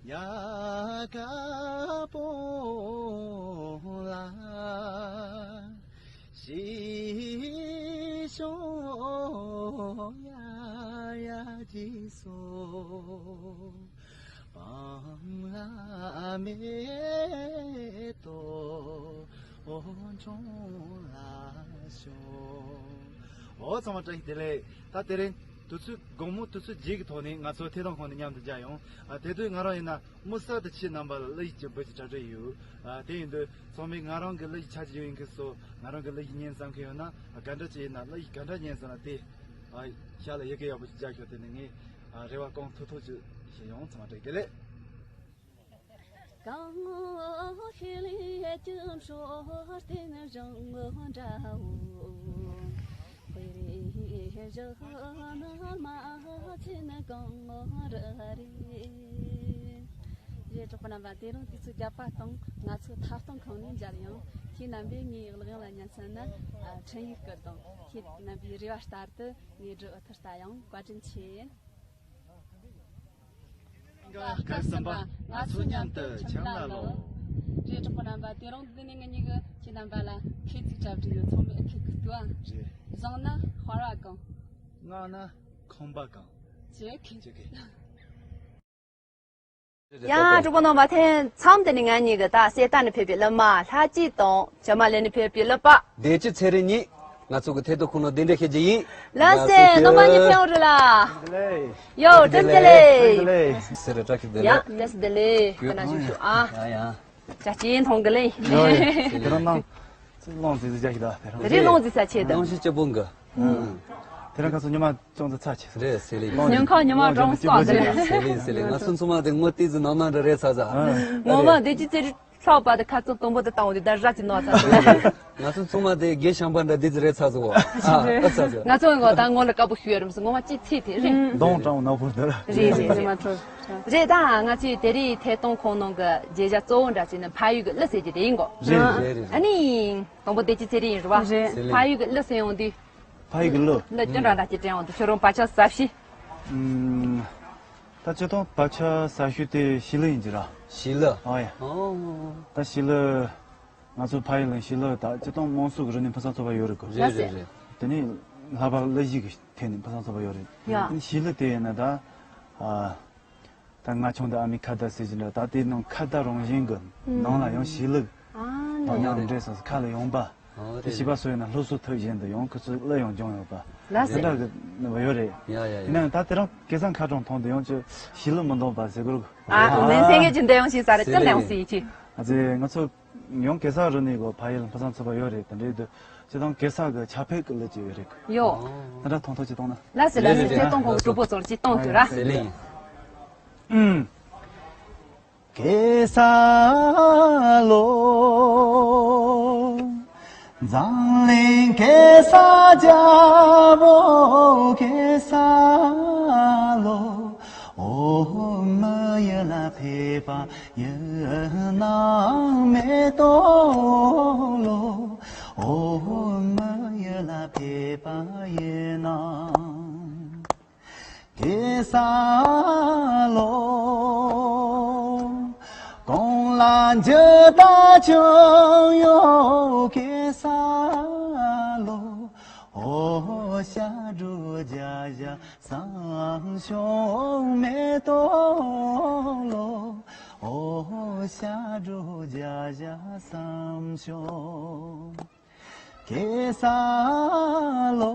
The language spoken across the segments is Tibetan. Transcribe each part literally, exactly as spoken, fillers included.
ཡ་ག་པོ་ལ་ཤི་ཤོ་ཡ་ཡ་ཇི་སོ། སྤང་ལ་མེ་ཏོག་འོ་ཚང་མ་བཀྲ་ཤིས་བདེ་ལེགས། ད་དེ་རིང་དུས་ཚོད་དགོང་མོ་དུས་ཚོད་བརྒྱད་ཀྱི་ཐོག་ནས་ང་ཚོ་ཐད་གཏོང་ཁང་ནས་མཉམ་དུ་མཇལ་ཡོང་། ཨ། དེ་དུས་ང་རང་ཡིན་ན་མི་གསར་དུ་ཁྱེད་རྣམ་པ་ལ་གླུ་གཞས་ཀྱི་འབུལ་གྱི་གྲ་སྒྲིག་ཡོད། ཨ། དེ་ཡིན་དུས་ཚང་མས་ང་རང་གི་གླུ་གཞས་ཆ་གཅིག་ཡོད་ཡིན་གི་སོ། ང་རང་གི་གླུ་གཞས་ཉན་བསམ་མཁན་ཡོད་ན། ཨ། ག་འདྲ་ཅིག་ཡིན་ན་གླུ་གཞས་ག་འདྲ་ཉན་བསམ་ན་དེ། ཨ། ཤ་ལ་ཡི་གེ་ཡག་པོ་ཞིག་རྒྱག་ཤོག་དེ་ནས་ངས། ཨ། རེ་བ་གང་ཐུབ་ཐུབ་ཅིག་བྱེད་ཡོང་། ཚང་མ་བཀྲ་ཤིས་བདེ་ལེགས། གང་ཤེས་ལས་ཀྱི་འཕྲོ་བརྟེན་བཞིན་འདྲ་བོ། དཔེ་རེ་བཞག་ན་མ་ཆེན་གང་རེ་རེད། རེད། གྲོགས་པོ་རྣམ་པ། དེ་རིང་དུས་ཚོད་བརྒྱད་པ་དང་ང་ཚོ་ཐད་གཏོང་ཁང་ནས་མཇལ་ཡོང་། ཁྱེད་རྣམ་པས་ངའི་གླུ་དབྱངས་ལ་ཉན་བསམ་ན། ཨ། འཕྲིན་ཡིག་བསྐུར་དང་། ཁྱེད་རྣམ་པའི་རེ་བ་ལྟར་དུ་ངའི་འབྲི་འོ་ཐུར་ལྟ་ཡང་བཀའ་དྲིན་ཆེ། སྐབས་གསུམ་པ། ང་ཚོ་མཉམ་དུ་ཁྱིམ་ལ་ལོག་རེད། གྲོགས་པོ་རྣམ་པ། དེ་རིང་འདི་ནས་ང་གཉིས་ཀྱིས་ཁྱེད་རྣམ་པ་ལ་ཁྱེད་ཚིག་གྲབས་ཀྱི་ཡོད། ཚང་མས་ཁྱེད་ཀྱི་ལྟོས། རེད། བཟང་ན་ཕར་བ་གང་། ངན་ན་ཁང་པ་གང་། ཅེས་ཁྱེད་ཅེས་ཁྱེད། ཡ། གྲོགས་པོ་རྣམ་པ། ཐེངས་མཚམས་དེ་ནས་ང་གཉིས་ཀྱིས་ད་གསེར་རྟ་ནས་ཕེབས་པའི་གླུ་མ་ལྷ་སྐྱིད་དང་། ཇོ་མོ་གླིང་ནས་ཕེབས་པའི་གླུ་པ་བདེ་སྐྱིད་ཚེ་རིང་གཉིས། ང་ཚོ་གི་ཐད་གཏོང་ཁང་ནང་གདན་འདྲེན་བྱེད་ཀྱི་ཡིན། ལགས་སེ། རྣམ་པ་གཉིས་ཕེབས་རེད་ལ། ཡོ། བཀྲ་ཤིས་བདེ་ལེགས། བཀྲ་ཤིས་བདེ་ལེགས། ཡ། བཀྲ་ཤིས་བདེ་ལེགས། ཁ་ན་བཞུགས་ཤོག་ཨ། ཡ་ཡ། ཅག་ཅིན་ཐོང་གི་ལེ། ཡོ་ཡོ། དེ་རང་ནང་ཚིག་ལོང་ཟིག་ཟིག་རྒྱག་ཤིག་ད། དེ་རང་། དེ་རིང་ལོང་ཟིག་ས་ཆེ་ད། ལོང་ཤི་ཅི་པོང་གི། དེ་རང་ཁ་སོ་ཉི་མ་ཅུང་ཙམ་ཚ་ཆེ། རེད་ཟེར་ལེ། ཉིན་ཁ་ཉི་མ་ཀྲང་སྐོག་དེ་རེད། ཟེར་ལེ་ཟེར་ལེ། ང་ཚོ་ཚང་མ་དེ་ངོ་ཏི་ཟི་ནང་མ་འདྲ་རེད་ཚ་ཚ། ངོ་མ་བདེ་སྐྱིད་ཚེ་རིང་ཚོགས་པ་དེ་ཁ་ཚོ་དང་པོ་དེ་བཏང་བ་དེ་ད་ར་ཅི་ནོ་ཚ་ཚ། ང་ཚོ་ཚང་མ་དེ་དགེ་ཤང་པ་འདྲ་དེ་ཚོ་རེད་ཚ་ཚ་གོ། ཨ་ཨ་ཚ་ཚ། ང་ཚོ་ངོ་ད་ངོ་ལ་དཀར་པོ་ཞུ་ཡ་རུམ་སི་ངོ་མ་ཅི་ཚེ་དེ་རེད། གདོང་དྲང་ནག་པོ་འདི་ར། རེད་རེད་རེད། རེད། ད་ང་ཚོས་དེ་རིང་ཐད་གཏོང་ཁང་ནང་གི་མཇལ་བྱ་གཙོ་བོ་འདྲ་ཅིག་ནི་ཕ་ཡུལ་གྱི་གླུ་ཟེར་གྱི་དེ་ཡིན་གོ། རེད་རེད་རེད། ཨ་ནི། དང་པོ་བདེ་སྐྱིད་ཚེ་རིང་ཡིན་རེད་བ། རེད། ཕ་ཡུལ་གྱི་གླུ་ཟེར་ཡོང་དུས། ཕ་ཡུལ་གྱི་གླུ། གླུ་ཅི་འདྲ་འདྲ་ཅིག་དྲན་ཡོང་དུས། ཁྱོད་རང་བག་ཆགས་ཟབ་ཤོས། ཨུམ། ད་སྤྱིར་བཏང་བག་ཆགས་ཟབ་ཤོས་དེ་ཞི་ལུ་ཡིན་གྱི་ར། ཞི་ལུ། ཨོ་ཡ། ཨོ། ད་ཞི་ལུ། ང་ཚོ་ཕ་ཡུལ་ལ་ཞི་ལུ་ད་སྤྱིར་བཏང་དམངས་སྲོལ་གྱི་རིག་གནས་ཕུན་སུམ་ཚོགས་པ་ཡོད་རེད་གོ། རེད་རེད་རེད། དེ་ནས་ལྷག་པར་གླུ་གཞས་ཀྱི་ཐད་ནས་ཕུན་སུམ་ཚོགས་པ་ཡོད་རེད། ཡ། དེ་ནས་ཞི་ལུ་དེ་ཡིན་ན་ད། ཨ། ད་ང་ཆུང་དུས་ཨ་མས་ཁ་བརྡ་ཟེར་གྱི་འདྲ། ད་དེ་ནང་ཁ་བརྡ་རང་བཞིན་གྱི་ནང་ལ་ཡང་ཞི་ལུ། ཨ་ནི། ཡང་འདྲེས་སོང་ཁ་ལ་ཡོང་པ། ཨོ་དེ་རེད། བྱིས་པ་ཚོ་ཡིན་ན་སློབ་གསོ་ཐོབ་བཞིན་དུ་ཡང་ཁོ་ཚོས་གླུ་ཡང་སྦྱོང་ཡོད་པ། ལགས་སེ། དེ་འདྲ་གི་ནི་ཡོད་རེད། ཡ་ཡ་ཡ། ཡིན་ན་ད་དེ་རིང་སྐལ་བཟང་ཁ་གྲངས་མཐོང་དུས་ཡང་ཅི་ཞི་ལུ་མི་འདོན་པ་ཟེར་དགོས་རེད། ཨ་ཨ་ནི་སེང་གེ་ཅི་འདྲ་ཡང་ཞིག་ཟ་རེད། ཅི་འདྲ་ཡང་སྲིད་ཅི། ཨ་ཙི་ང་ཚོ། ཡང་གེ་སར་རུ་ནི་གོ་ཕ་ཡུལ་ཕུན་སུམ་ཚོགས་པ་ཡོད་རེད། དེ་འདྲའི་དུས་སྤྱིར་བཏང་གེ་སར་གི་ཆ་ཕེབས་ཀྱི་གླུ་ཅིག་ཡོད་རེད། ཡོ། དེ་འདྲ་ཐོང་ཐོང་ཅིག་གཏོང་ན། ལགས་སེ་ལགས་སེ། ལགས་སེ། ཐད་གཏོང་ཁང་གི་གྲོགས་པོ་ཚོར་ཅིག་གཏོང་ཐུབ་ར། ཟེར་ལེ། ཨུམ། གེ་སར་ལོ། འཛམ་གླིང་གེ་སར་རྒྱལ་པོ་གེ་སར་ལོ། འོ་མི་ཡུལ་ལ་ཕེབས་པ་ཡིན་ན་མེ་ཏོག་ལོ། འོ་མི་ཡུལ་ལ་ཕེབས་པ་ཡིན་ན། གེ་སར་ལོ། གོང་ལ་འཇུ་ད་ཆུང་ཡོད་གེ་སར་ལོ། འོ་ཞབས་བྲོ་རྒྱག་བཞག་བསམ་བྱུང་མེ་ཏོག་ལོ། འོ་ཞབས་བྲོ་རྒྱག་བཞག་བསམ་བྱུང་གེ་སར་ལོ།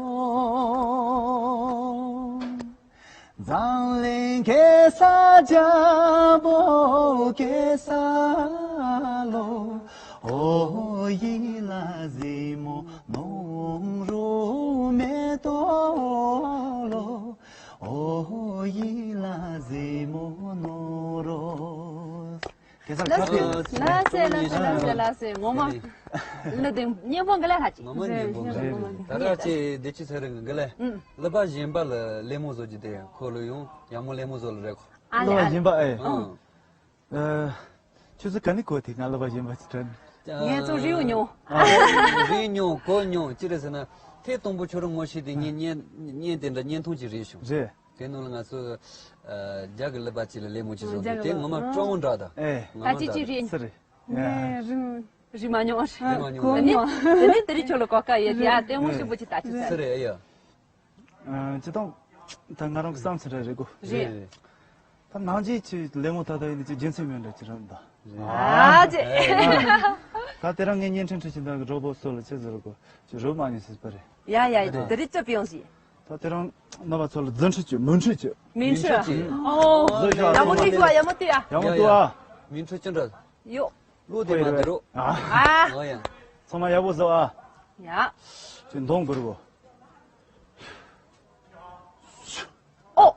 འཛམ་གླིང་གེ་སར་རྒྱལ་པོ་གེ་སར་ལོ། འོ་ཡིད་ལ་ཟིན་མོ་ནོར་རོ་མེ་ཏོག་ལོ། འོ་ཡིད་ལ་ཟིན་མོ་ནོར་རོ། གེ་སར་ཁ་ཕྱེ། ལགས་སེ་ལགས་སེ་ལགས་སེ་ལགས་སེ། ངོ་མ་གླུ་དེ་སྙན་པོ་འདི་ལས་ལྷག་ཅིག་ངོ་མ་སྙན་པོ་འདི་ལས། ད་ར་ཅེ་བདེ་སྐྱིད་ཚེ་རིང་གི་འདི་ལས། ཨུམ། གླུ་པ་གཞན་པ་ལ་གླུ་མོ་བཟོ་རྒྱུ་དེ་ཁོ་ལ་ཡང་ཡག་མོ་གླུ་མོ་བཟོ་ལ་རེད་ཁོ། ཨ་ལེ། གླུ་པ་གཞན་པ་ཨེ། ཨང་། ཨ། ཁྱོད་ཚོ་ག་ནས་གོ་དེ་ང་གླུ་པ་གཞན་པ་ཅིག་དྲན། ངས་ཚོ་རིའུ་མྱོང་། ཨ། རིའུ་མྱོང་གོ་མྱོང་ཅི་རེད་ཟེར་ན། ཐེངས་དང་པོ་ཁྱོད་རང་ངོ་ཤེས་དེ་ངས་བརྙན་བརྙན་དེ་འདྲ་བརྙན་ཐུང་ཅིག་རིལ་བྱུང་། རེད། དེ་ནང་ལ་ང་ཚོ་ཨ་རྒྱ་གི་ཀླད་པ་ཅིག་ལ་ལད་མོ་ཅིག་བཟོ་འདུག་དེ་ངོ་མ་སྤྲང་བོ་འདྲ་དང་། ཨེ། ངོ་མ་ད་ཅི་ཅི་འདྲ་རེད། སུ་རེད། ངས་རིང་རིང་མ་མྱོང་། རིང་མ་མྱོང་། དེ་ནས་དེ་ནས་དེ་རིང་ཁྱོད་ལ་གོ་སྐབས་ཡོད་དེ་ཨ་ལྟད་མོ་ཞིབ་པོ་ཅིག་ལྟ་ཅི་ཟེར། སུ་རེད་ཨེ་ཡ། ཨ་སྤྱི་བཏང་ད་ང་རང་གི་བསམ་ཚུལ་རེད་གོ། རེད། རེད་རེད། ད་ནང་ཆེན་ཆེ་ལད་མོ་ད་ད་ཡིན་ནི་ཅི་རྒྱུ་མཚན་མེད་འདྲ་ཅི་རང་ད། ཨ་ཅེ། ད་དེ་རིང་ངས་བརྙན་འཕྲིན་ཁྲིད་ཀྱི་འདུག་གི་གྲོགས་པོ་ཚོ་ལ་ཅི་ཟེར་གོ་ཅི་རོབ་མ་ཉོས་སྲིད་པ་རེད། ཡ་ཡ་ཡ་དེ་རིང་ཅི་ཡོང་ཟིག་ད་དེ་རིང་རྣམ་པ་ཚོ་ལ་རྫུ་འཕྲུལ་གྱི་མུ་འཕྲུལ་གྱི། མུ་འཕྲུལ། ཨོ། རྫུ་འཕྲུལ་ཡག་མོ་ཐུག་ཨ། ཡག་མོ་ཐུག་ཨ། ཡག་མོ་ཐུག་ཨ། མུ་འཕྲུལ་ཅི་འདྲ། ཡོ། ལོ་དེ་མ་དེ་རོ། ཨ། ཨོ་ཡ། ཚང་མ་ཡག་པོ་བཟོ་ཨ། ཡ། ཅི་འདོང་གུར་གོ། ཨོ།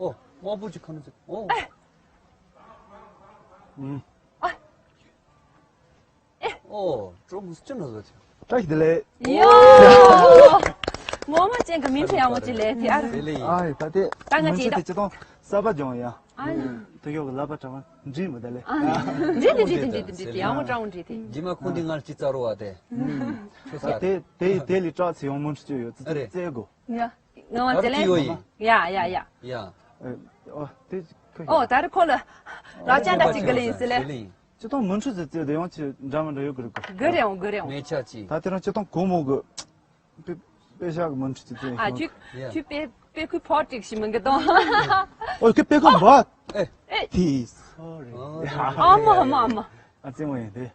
ཨོ། དམར་པོ་ཅིག་ཁ་ན་ཅིག་ཨོ། ཨུམ། ཨ། ཨོ། ཀྲོ་མུ་སི་ཅི་ན་ཟ་ཅིག་བཀྲ་ཤིས་བདེ་ལེགས། ཡོ། ངོ་མ་ཅན་གྱི་མིང་ཆེ་ཡག་མོ་ཅིག་ལས་དེ་ཨ་རེད། དེ་ལས་ཡིན། ཨ་ད་དེ་ད་ང་མུ་འཕྲུལ་ཅེ་དེ་ཅི་དང་གསར་པ་སྦྱོང་ཡ། ཨ་ནི། དུ་ཡོག་གི་ལབ་པ་དྲང་བ་འདྲིས་མི་བདེ་ལེ། ཨ་ནི། འདྲིས་དེ་འདྲིས་དེ་འདྲིས་དེ་འདྲིས་དེ་ཡག་མོ་ཀྲང་འདྲིས་དེ། རྗེས་མ་ཁོང་འདི་ངར་ཅི་རྩ་རོ་བ་དེ། ཁྱོད་ས་དེ་དེ་དེ་ལས་དྲག་ཚེ་ཡོང་མུ་འཕྲུལ་ཅི་ཡོད་ཙི་ཙི་རྩེ་དགོ། ཡ། ངང་བ་ཙེ་ལེ། ཡ་ཡ་ཡ། ཡ། ཨོ་དེ་ཁོ་ཡ། ཨོ་ད་རེ་ཁོ་ལ་ར་ཅན་འདྲ་ཅིག་གི་ལེ་ཡིན་ཟེར་ལེ། ཅི་ཐོང་མུ་འཕྲུལ་ཟེར་ཙེ་དེ་ཡང་ཅི་འདྲ་མི་འདྲ་ཡོད་གི་རེད་གོ། གི་རེད་འོང་གི་རེད་འོང་། ངས་ཆ་ཅི། ད་དེ་རང་ཅི་ཐོང་གོ་མོ་གི། པེ་པེ་ཤག་གི་མུ་འཕྲུལ་ཅི་ཙེ་ཨ་ཡོང་། ཁྱོད་ཁྱོད་པེ་པེ་ཁུ་ཕོ་ཏིག་ཤི་མི་འགི་དང་། ཨོ་ཁྱོད་པེ་ཁུ་མ། ཨེ། ཨེ། ཏི། སོ་རི། ཨ་མ་མ་མ། ཨ་ཙེ་མོ་ཡིན་དེ།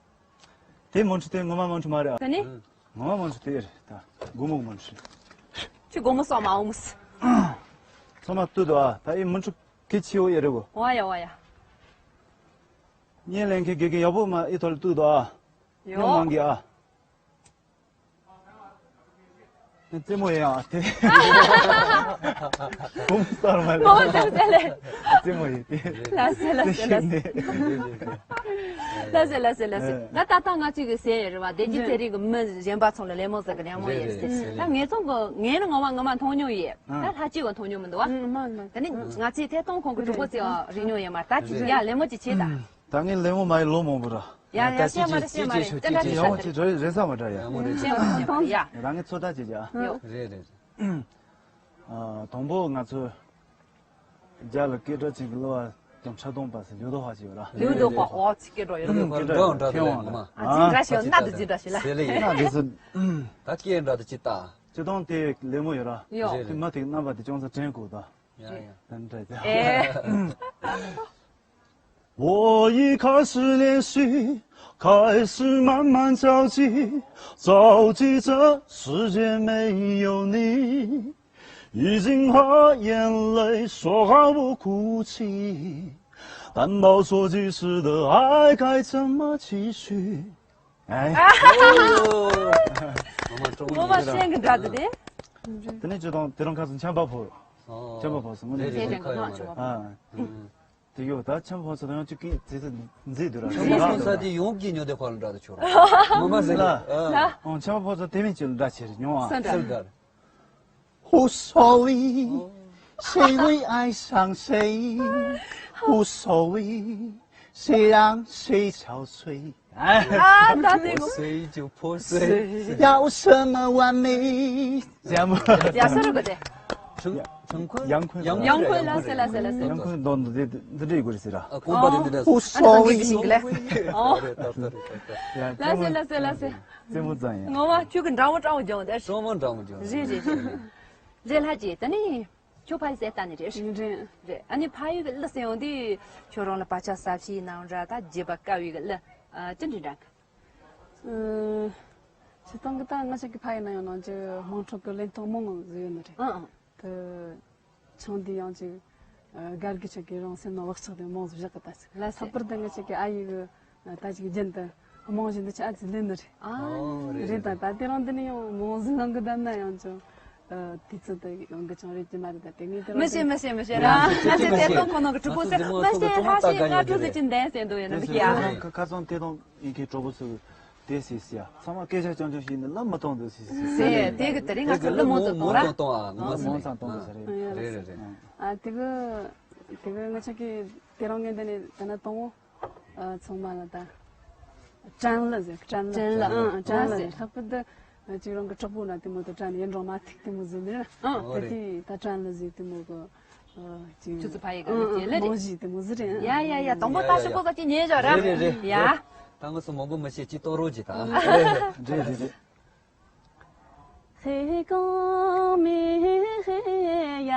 དེ་མུ་འཕྲུལ་དེ་ངོ་མ་མུ་འཕྲུལ་མ་རེད་ཨ། ད་ནི། ངོ་མ་མུ་འཕྲུལ་དེ་རེད་ད། སྒོར་མོ་གི་མུ་འཕྲུལ། ཁྱོད་སྒོར་མོ་སོགས་མ་འོངས། ཚང་མ་ལྟོས་དོ་ཨ། ད་ཨེ་མུ་འཕྲུལ་གལ་ཆེ་བོ་ཡེ་རེད་གོ། ཝ་ཡ་ཝ་ཡ། བརྙན་ལེན་མཁན་དགེ་རྒན་ཡག་པོ་མ་ཨེ་ཐོག་ལ་ལྟོས་དོ་ཨ། ཡོ། མྱོང་མང་གི་ཨ། རྩེད་མོ་ཡིན་ཨ་དེ། ཁོང་གསར་མ་ལ། ཨོ་དེ་དེ་ལེ། རྩེད་མོ་ཡིན་དེ། ལ་སེ་ལ་སེ་ལ་སེ། ལ་སེ་ལ་སེ་ལ་སེ། ད་ད་ལྟ་ང་ཚོའི་གི་ཟེར་ཡོད་རེད་བ། བདེ་སྐྱིད་ཚེ་རིང་གི་མི་གཞན་པ་ཚོ་ལ་ལད་མོ་ཟེར་གི་ལད་མོ་ཡོད་ཟེར། ད་ངེད་ཚོ་གི་ངས་ནི་ངོ་མ་ངོ་མ་མཐོང་མྱོང་ཡོད། ད་ལྷ་སྐྱིད་གི་མཐོང་མྱོང་མི་འདུག་བ། ད་ནི་ང་ཚོས་ཐད་གཏོང་ཁང་གི་གྲོགས་པོ་ཚོས་རིག་མྱོང་ཡོད་མ་རེད། ད་ཅི་ཡ་ལད་མོ་ཅིག་བྱེད་ད། ད་ངས་ལད་མོ་མ་ཡི་ལོ་མང་པོ་ར། ཡ་ཡ་ད་བཤད་མ་རེད་བཤད་མ་རེད། ཅི་འདྲ་ཅི་ཡང་ཅི་འདྲ་རེད་ས་མ་འདྲ་ཡ། ཡང་མོ་རེད། བཤད་མ་རེད་བཤད་མ་རེད་ཡ། ད་ངས་ཚོད་ལྟ་བྱེད་ཀྱི་ཨ། ཡོ། རེད་རེད། ཨ་དང་པོ་ང་ཚོ་རྒྱ་ལ་སྐད་གྲགས་ཅན་གྱི་གླུ་བ་དང་ཕྲ་དོང་པ་སི་ལུའུ་ཏོ་ཧྭ་ཅིག་ཡོད་ར། ལུའུ་ཏོ་ཧྭ་ཨོ་ཅི་སྐད་གྲགས་ཡོད་ར། སྐད་གྲགས་ཡོད་ར་ཐེ་ཝན་ལ། ཨ་ཅི་འདྲ་ཞིག་ན་དུ་ཅི་འདྲ་ཞིག་ལ། ཟེར་ལེ་ཡིན། ན་འདི་སུ། ད་སྐད་འདྲ་དུ་ཅི་ལྟ། ཅི་དང་དེ་ལེ་མོ་ཡོད་ར། ཡོ། དེ་མ་དེ་རྣམ་པ་དེ་ཅུང་ཟད་དྲན་དགོས་ད། ཡ་ཡ། ད་འདྲ་ད། ཨེ། 我一开始练习，开始慢慢着急，着急这世界没有你，已经和眼泪说好不哭泣，担保说即使的爱该怎么继续。哎，ངོ་མ་ཤེས་ཀྱི་འདྲ་འདུག་དེ། དེ་ནས་ཅི་དང་དེ་རང་ཁ་སང་ཆམ་པ་ཕོ། ཆམ་པ་ཕོ་སོང་ངོ་། དེ་དེ་དེ་ཁ་ཡོང་མ་རེད། ཨ། དེ་ཡོད་ད་ཆམ་ཕོ་ཚོ་དང་ཡང་གཅིག་གིས་ཙི་ཙི་མཛེས་འདུག་ར། ཆམ་ཕོ་ཚོ་ས་དེ་ཡོང་གི་ཉོ་དེ་ཁོ་ལ་འདྲ་དུ་ཆོག་ར། ངོ་མ་ཟེར་ལ། ཨ། ཨང་ཆམ་ཕོ་ཚོ་དེ་མིན་གྱི་འདྲ་ཆེ་རེད་ཉོ་ཨ། སུ་འདྲ། སུ་འདྲ། 无所谓，谁会爱上谁？无所谓，谁让谁憔悴。 ཨ་ད་དེ་ཕོ་སེ་ཅུ་ཕོ་སེ། 要什么完美？ ཡ་སོ་རུ་གོ་དེ། ཁྲང་ཁྲང་ཁོན། ཡང་ཁོན། ཡང་ཁོན་ལ་སེ་ལ་སེ་ལ་སེ། ཡང་ཁོན་དོན་དུ་དེ་འདི་འདྲ་ཡི་གོ་རེད་ཟེར་ར། ཨ་ཁོན་པ་དེ་འདི་འདྲ། 无所谓。 ཨོ། རེད་ད་ད་རེད་ད་ད། ལ་སེ་ལ་སེ་ལ་སེ། རྩེད་མོ་རྩེ་ཡ། ངོ་མ་ཁྱོད་ཀྱི་འདྲ་བོ་འདྲ་བོ་སྦྱོང་དེ། སྲོ་མོ་འདྲ་བོ་སྦྱོང་། རེད་རེད་རེད། རེད་ལྷ་ཅིག་ད་ནི། ཁྱོད་ཕ་ཡུལ་གསལ་ལྟ་ནས་རེད། ཡིན་རེད། རེད། ཨ་ནི་ཕ་ཡུལ་གི་གླུ་ཟེར་ཡོང་དུས་ཁྱོད་རང་ལ་བག་ཆགས་ཟབ་ཞིག་ནང་འདྲ་ད་བརྗེད་པ་དཀའ་བའི་གི་གླུ་ཨ་ཅི་འདྲ་འདྲ་གི། ཨ་སྤྱིར་བཏང་གི་ད་ང་ཅག་གི་ཕ་ཡུལ་ན་ཡང་ནང་ཅི་དམངས་ཁྲོད་གི་ལེན་སྟངས་མང་ང་ཟིག་ཡོད་ནི་རེད། ཨང་ཨང་། དེ་ཆུང་དུས་ཡང་ཅིག་ཨ་སྒར་གི་ཅག་གི་རང་སེམས་ནང་བག་ཆགས་དེ་མང་ཟིག་བཞག་གི་ད་ཅིག་ལ་ཟེར། ལྷག་པར་དུ་ང་ཅག་གི་ཨ་ཡེ་གི་ད་ཅིག་རྒྱུན་དུ་རྨང་གཞི་འདི་ཆ་ཨ་ཙི་ལེན་ནི་རེད། ཨ། ཨོ་རེད་རེད་རེད། ད་ད་དེ་རིང་འདི་ནས་ཡང་རྨང་གཞི་ལང་གི་བསྡད་ན་ཡང་ཅུང་ཨ་དུས་ཚོད་དེ་ཡོང་གི་ཅུང་རེད་ཀྱི་མ་རེད། ད་དེ་ངས་དེ་རིང་མི་ཤེས་མི་ཤེས་མི་ཤེས་ར། ང་ཚོ་དེ་ཐད་གཏོང་ཁོ་ན་གི་གྲོགས་པོ་ཟེར་མི་ཤེས་ལྷ་ཤེས་ང་གྲོགས་ཟེར་གྱིན་བསྡད་ཟེར་འདུག་ཡོད་ན་མི་ཤེས་ཨ། ཁ་སང་དེ་དང་ཡིན་གྱི་གྲོགས་པོ་ཚོས་དེ་ཟེར་ཟེར་ཡ་ཚང་མ་སྐད་ཆ་རྐྱང་རྐྱང་བཤད་ནས་ལབ་མི་གཏོང་འདུག་ཟེར་ཟེར་ཟེར། དེ་གི་དེ་རིང་ང་ཚོ་གླུ་མང་ཙམ་གཏོང་ར། མང་ཙམ་གཏོང་ཨ་ངོ་མ་ཟེར་མང་ཙམ་གཏོང་འདུག་ཟེར་རེད། རེད་རེད་རེད། ཨ་དེ་གི་དེ་གི་ང་ཅག་གི་དེ་རིང་ངས་འདི་ནས་ད་ན་གཏོང་ངོ་། ཨ་ཚང་མ་ལ་ད། བྲན་གླུ་ཟེར་བྲན་གླུ། བྲན་གླུ། ཨང་བྲན་གླུ་ཟེར། ལྷག་པར་དུ་ ཅིག་རང་གི་གྲོགས་པོ་ན་དེ་མོ་དང་དྲན་ཡིན་རང་མ་ཐིག་དེ་མོ་ཟིན་ནི་ར། ཨང་། ད་དེ་ད་དྲན་ལ་ཟིན་དེ་མོ་གི་ཅིག་ཆུ་ཚོད་ཕ་ཡི་ག་ལ་ཅེ་ལེ་རེད། མང་ཞིག་དེ་མོ་ཟིན་རེད། ཡ་ཡ་ཡ། དང་པོ་ད་ཤོག་གོ་ད་ཅི་ཉེ་ཞོ་ར། རེད་རེད་རེད། ཡ། ད་ངོ་སོ་མང་པོ་མི་ཤེས་ཅི་ཏོ་རོ་ཅི་ད། རེད་རེད་རེད། ཧེ་གང་མེ་ཧེ་ཡ་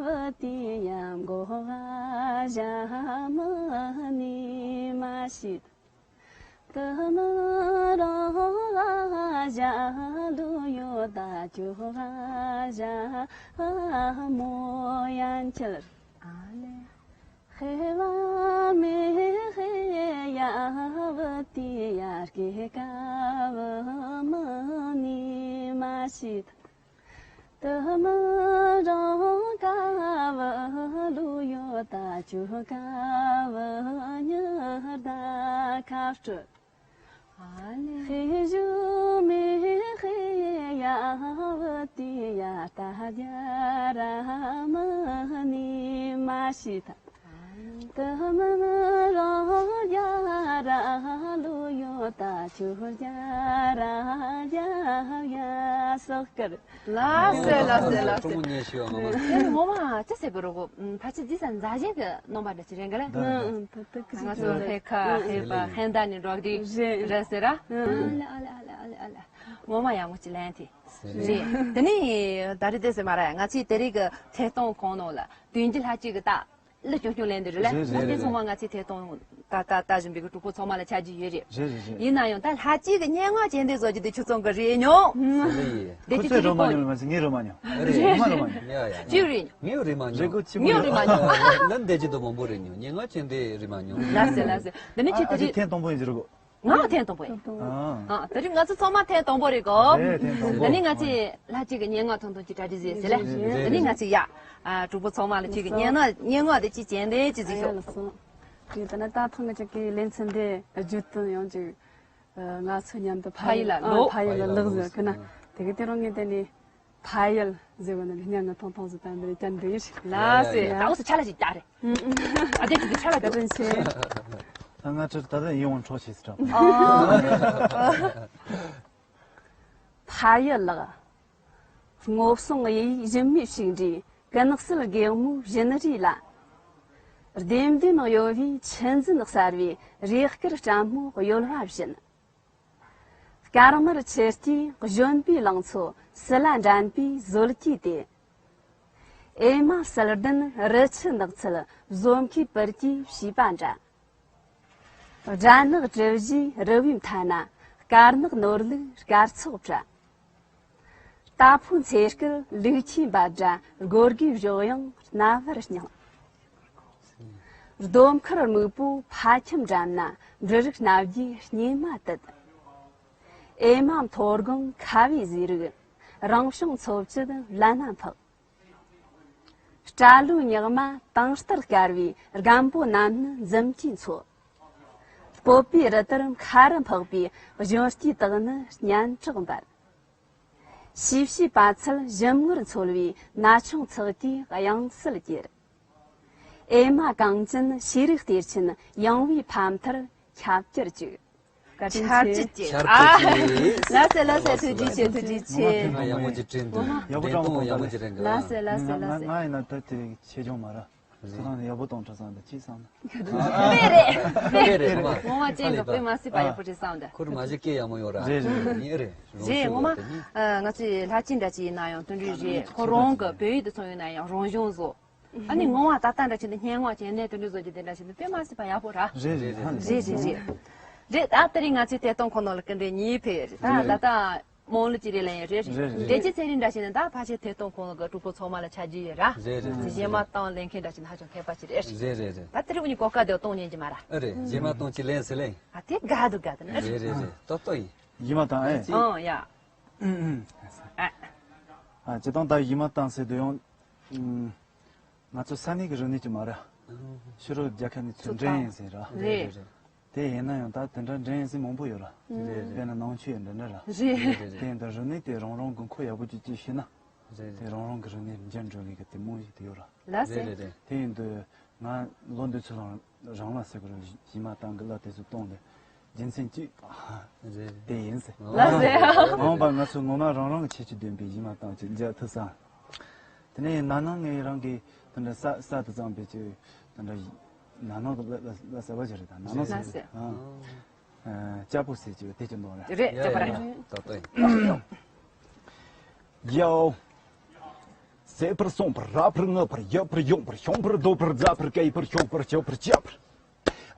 བ་ཏི་ཡ་མགོ་བ་ཞྭ་མ་ནི་མ་ཤི། ཏི་མ་རང་བ་ཞྭ་ལུ་ཡོ་ད་ཅུ་བ་ཞྭ་མོ་ཡན་ཆལ། ཨ་ལེ། ཧེ་བ་མེ་ཧེ་ཡ་བ་ཏི་ཡ་ཀེ་ཀ་བ་མ་ནི་མ་ཤི་ད། ཏི་མ་རང་ཀ་བ་ལུ་ཡོ་ད་ཅུ་ཀ་བ་ཉི་ད་ཁ་སྤྲོད། ཧེ་ཞུ་མེ་ཧེ་ཡ་བ་ཏི་ཡ་ད་རྒྱ་ར་མ་ནི་མ་ཤི་ད། ཏི་མ་རང་རྒྱ་ར་ལུ་ཡོ་ད་ཆུ་རྒྱ་ར་རྒྱ་ཡ་སོག་ཀར། ལགས་སོ་ལགས་སོ་ལགས་སོ། ཀྲུང་ཉེ་ཤོ་ངོ་མ། དེ་ངོ་མ་ཅི་ཟེར་གི་རོ་གོ། ཕ་ཆི་ཇི་སན་མཛའ་ཞེན་གི་རྣམ་པ་འདྲ་ཅི་རེད་གི་ལ། ད་ད་ད་ད་ད་ང་ཚོ་ཧེ་ཁ་ཧེ་པ་ཧན་ད་ནི་འགྲོག་དེ་རེད་ཟེར་ར། ཨ་ལ་ཨ་ལ་ཨ་ལ་ཨ་ལ། ངོ་མ་ཡག་མོ་ཅི་ལན་དེ་རེད། དེ་ནི་ད་རེད་དེ་ཟེར་མ་ར། ང་ཚོའི་དེ་རིང་གི་ཐད་གཏོང་ཁང་ནང་ལ་དུས་རྒྱུན་ལྷ་གཅིག་གི་ད། ལི་ཅུང་ཅུང་ལེན་འདི་རེད་ལ། རེད་རེད་ལ་དེ་རེད། ཚང་མ་ང་ཚོའི་ཐད་གཏོང་ད་ད་ལྟ་བཞིན་པའི་གི་གྲོགས་པོ་ཚང་མ་ལ་ཆ་རྒྱུས་ཡོད་རེད། རེད་རེད་རེད། ཡིན་ན་ཡང་ད་ལྷ་གཅིག་གི་སྙན་ངག་ཅན་དེ་བཟོ་རྒྱུ་དེ་ཁྱོད་ཚང་གི་རེད་མྱོང་། རེད་ཡིན། དེ་ཁོ་ཚོས་རོ་མ་མྱོང་། ང་ཚོས་ངས་རོ་མ་མྱོང་། རེད་ངས་མ་རོ་མ་མྱོང་། ཡ་ཡ་ཡ། ཅིག་རེད་མྱོང་། ངས་རེད་མ་མྱོང་། རེད་གོ་ཅིག་ངས་རེད་མ་མྱོང་། ང་འདས་ཀྱི་དུ་མང་པོ་རེད་མྱོང་། སྙན་ངག་ཅན་དེ་རེད་མ་མྱོང་། ལ་སེ་ལ་སེ། འདི་ནི་ཁྱོད་དེ་ཨ་ཅིག་རེད། ཐེངས་དང་པོ་ཡིན་ཟེར་གོ། ང་ཐེངས་དང་པོ་ཡིན། ཨ། ཨ་དེ་རིང་ང་ཚོ་ཚང་མ་ཐེངས་དང་པོ་རེད་གོ། རེད་ཐེངས་དང་པོ། དེ་ནི་ང་ཚོས་ལྷ་གཅིག་གི་སྙན་ངག་ཐུང་ཐུང་ཅིག་གྲ་སྒྲིག་ཟེར་ཟེར་ལེ། རེད་རེད། དེ་ནི་ང་ཚོས་ཡ། ཨ་གྲོགས་པོ་ཚང་མ་ལ་གཅིག་གི་སྙན་ངག་སྙན་ངག་དེ་གཅིག་གྱེན་དེ་གཅིག་ཟིག་ཤོག་ཨ་ཡ་ལགས་སོ། དེ་ལྟ་ན་ད་ཐེངས་ང་ཅག་གི་ལེ་ཚན་དེ་བརྗོད་དོན་ཡང་ཅིག་ང་ཚོ་མཉམ་དུ་ཕ་ཡུལ་ལ་ཕ་ཡུལ་ལ་ལོག་ཕ་ཡུལ་ལ་ལོག་ཟེར་གི་ན། དེ་གི་དེ་རང་ངས་དེ་ནི། ཕ་ཡུལ་ཟེར་བ་ནི་སྙན་ངག་ཐུང་ཐུང་ཟིག་དང་འདིར་བསྐྱལ་འདི་ཡིན། ལགས་སེ། ཡ་ཡ། ད་འོ་སེ་ཆ་ལ་ཞིག་རྒྱག་རེད། ཨ་དེ་ཅིག་ཆ་ལ་བཀའ་དྲིན་ཆེ། ད་ང་ཚོ་ད་ལྟ་ཡིད་དབང་འཕྲོག་བྱེད་སྲིད་དྲ། ཕ་ཡུལ་ལགས། སྔོ་བསངས་གཡས་གཡོན་ཞུན་མའི་ཕྱུགས་འདྲའི་ཀུན་གསལ་སྒེག་མོའི་བཞིན་རས་ལ། ལྡེམ་ལྡེམ་གཡོ་བའི་ཆུ་འཛིན་གསར་བའི་རེག་དཀར་སྲབ་མོ་གཡོ་བ་བཞིན། དཀར་དམར་ཆུ་རྐྱེན་གཞོན་པའི་ལང་ཚོ་སིལ་ལ་འགྲན་པའི་ཟོལ་གྱིས་དེད། ཨེ་མ་གསལ་ལྡན་རི་ཆུ་ནགས་ཚལ་བཟོ་མཁས་པར་གྱིས་བྱིས་པ་འདྲ། སྦྲ་ནག་གྲུ་བཞིའི་རི་བོའི་མཐའ་ན་དཀར་ནག་ནོར་ལུག་སྐར་ཚོགས་བཀྲ། རྟ་ཕོའི་འཚེར་སྐད་ལུག་ཁྱུའི་འབབ་སྒྲ་སྒོར་གུའི་གཞོགས་དབྱངས་རྣ་བར་སྙིང་། ལྡོམ་མཁར་སྨུག་པོ་ཕ་ཁྱིམ་འགྲམ་ན་འབྲུ་རིགས་སྣ་བརྒྱའི་སྙེ་མ་དུད། ཨེ་མ་མཐོ་སྒང་ཁ་བའི་ཟས་རིགས་རང་བྱུང་འཚོ་བཅུད་ལ་ན་འཕགས། སྐྲ་ལོའི་ཉག་མ་དྭངས་ལྟར་དཀར་བའི་རྒན་པོ་རྣམས་ནི་འཛུམ་གྱིས་འཚོ། སྤོབས་པའི་རི་ལྟར་མཁའ་རུ་འཕགས་པའི་གཞོན་སྐྱེས་དག་ནི་སྙན་གྲགས་འབར། ཤེས་བྱའི་པ་ཚལ་ཞིམ་མངར་འཚོལ་བའི་ན་ཆུང་ཚགས་ཀྱི་དབྱངས་གསལ་གྱེར། ཨེ་མ་གངས་ཅན་ཤེས་རིག་གཏེར་ཆེན་ཡངས་པའི་ཕ་མཐར་ཁྱབ་རྒྱར་བཅུག་བཀའ་དྲིན་ཆེ། ཆར་ཆུ་ཆེ། ཆར་ཆུ་ཆེ། ལགས་སེ་ལགས་སེ། ཐུགས་རྗེ་ཆེ། ཐུགས་རྗེ་ཆེ། ང་ཡག་མོ་ཅིག་དྲན་འདུག་ཡག་པོ་འགྲེམས་སྟོན་ཡག་མོ་ཅིག་དྲན་གི། ལགས་སེ་ལགས་སེ་ལགས་སེ། ང་ང་ཡིན་ན་ད་དེ་ཆེ་ཆུང་མ་ར། ཁོ་རང་ཡག་པོ་གཏོང་ཐུབ་བསམ་འདུག་ཅི་བསམ་ན། དཔེ་རེད། དཔེ་རེད། ངོ་མ་ཅན་གི་དཔེ་མ་སྲིད་པ་ཡག་པོ་རེད་བསམ་འདུག་ཁོ་རང་མ་གཞི་སྐད་ཡག་མོ་ཡོད་ར། རེད་རེད། ངའི་རེད། རེད། ངོ་མ་ང་ཚོའི་ལྷ་ཆེན་འདྲ་ཅིག་ཡིན་ན་ཡང་དེ་འདྲ་རེད། ཁོ་རང་གི་བོད་ཡིག་དེ་ཚོ་ཡིན་ན་ཡང་རང་བྱུང་བཟོ། ཨ་ནི་ངོ་མ་ད་ལྟ་འདྲ་བྱས་ན་སྙན་ངག་ཅན་ནས་དེ་འདྲ་བཟོ་རྒྱུ་དེ་འདྲ་བྱས་ན་དཔེ་མ་སྲིད་པ་ཡག་པོ་ར། རེད་རེད། རེད་རེད་རེད། རེད། ད་དེ་རིང་ང་ཚོའི་ཐད་གཏོང་ཁང་ནང་ལ་སྐུ་མགྲོན་གཉིས་ཕེབས་ཡོད་རེད། ད་ད་ལྟ་རྨོངས་ལུགས་ཀྱི་རེད་ལན་ཡོད་རེད། རེད་རེད། དེ་ཅི་ཚེ་རིང་འདྲ་བྱས་ན་ད་ཕལ་ཆེར་ཐད་གཏོང་ཁང་གི་གྲོགས་པོ་ཚང་མ་ལ་ཆ་རྒྱུས་ཡོད་ར། རེད་རེད། རྗེས་མ་བཏང་ལེན་མཁན་འདྲ་བྱས་ན་ཧ་ཅང་མཁས་པ་ཅིག་རེད། རེད་རེད་རེད། ད་དེ་རིང་ཉིན་གོ་སྐབས་དེ་གཏོང་ཉན་གྱི་མ་ར། ཨ་རེད། རྗེས་མ་གཏོང་ཅི་ལན་ཟེར་ལན། ཨ་དེ་དགའ་འདུག་དགའ་འདུག་ན། རེད་རེད་རེད། ཏོག་ཏོ་ཡིན། ཡིན་མ་དང་ཨེ། ཨང་ཡ། ཨ། ཨ་སྤྱིར་བཏང་ད་ཡིན་མ་དང་ཟེར་དུས་ཡང་། ང་ཚོ་ས་གནས་ཀྱི་རིག་གནས་ཀྱི་མ་ར། ཕྱི་རོལ་རྒྱལ་ཁབ་ནས་ཚུར་འདྲེན་ཡིན་ཟེར་ར། རེད། དེ་ཡིན་ན་ཡང་ད་དེ་འདྲ་འདྲེན་ཡིན་ཟེར་མང་པོ་ཡོད་ར། རེད་རེད། དཔེར་ན་ནང་ཆོས་ཡང་འདི་འདྲ་ར། རེད་རེད། དེ་ཡིན་དུས་རིག་གནས་དེ་རང་རང་དགོས་མཁོ་ཡག་པོ་ཅིག་ཅིག་ཤེས་ན། རེད་རེད། དེ་རང་རང་གི་རིག་གནས་འགྱུར་འགྲོ་ལས་ཀྱི་དེ་མོ་ཞིག་དེ་ཡོད་ར། ལགས་སེ། རེད་རེད་རེད། དེ་ཡིན་དུས་ང་ལོ་འདི་ཚོ་རང་རང་ལ་ཟེར་གི་རེད། ཡིན་མ་དང་གི་ལ་དེ་ཚོ་གཏོང་དེ། རྒྱུ་མཚན་གཅིག་རེད། དེ་ཡིན་ཟེར། ལགས་སེ། མ་འོངས་པར་ང་ཚོ་ངོ་མ་རང་རང་གི་ཁྱད་ཆོས་ལྡན་པའི་གཞས་མ་བཏང་ཅིག་མཇལ་ཐུབ་ས། དེ་ནས་ན་ནིང་ངས་རང་གི་དེ་འདྲ་ས་ས་དུ་བརྩམས་པའི་ཅིག་དེ་འདྲ་ན་ནིང་གི་ལ་ལ་ལ་གསར་པ་ཞིག་རེད། ད་ན་ནིང་ཟེར། ལགས་སེ། ཨ། ཨ། ལྕགས་པོ་ཟེར་ཅིག་དེ་ཅིག་འདོན་ར། རེད། ལྕགས་པོ་རེད། ད་ལྟ་ཡོ། ཟད་པར་སོང་བར་རག་པར་ངུ་བར་ཡོད་པར་ཡོང་བར་ཤོང་བར་རྡོ་བར་རྫ་བར་སྐེད་པར་ཤོག་པར་ཆོག་པར་བྱ་བར།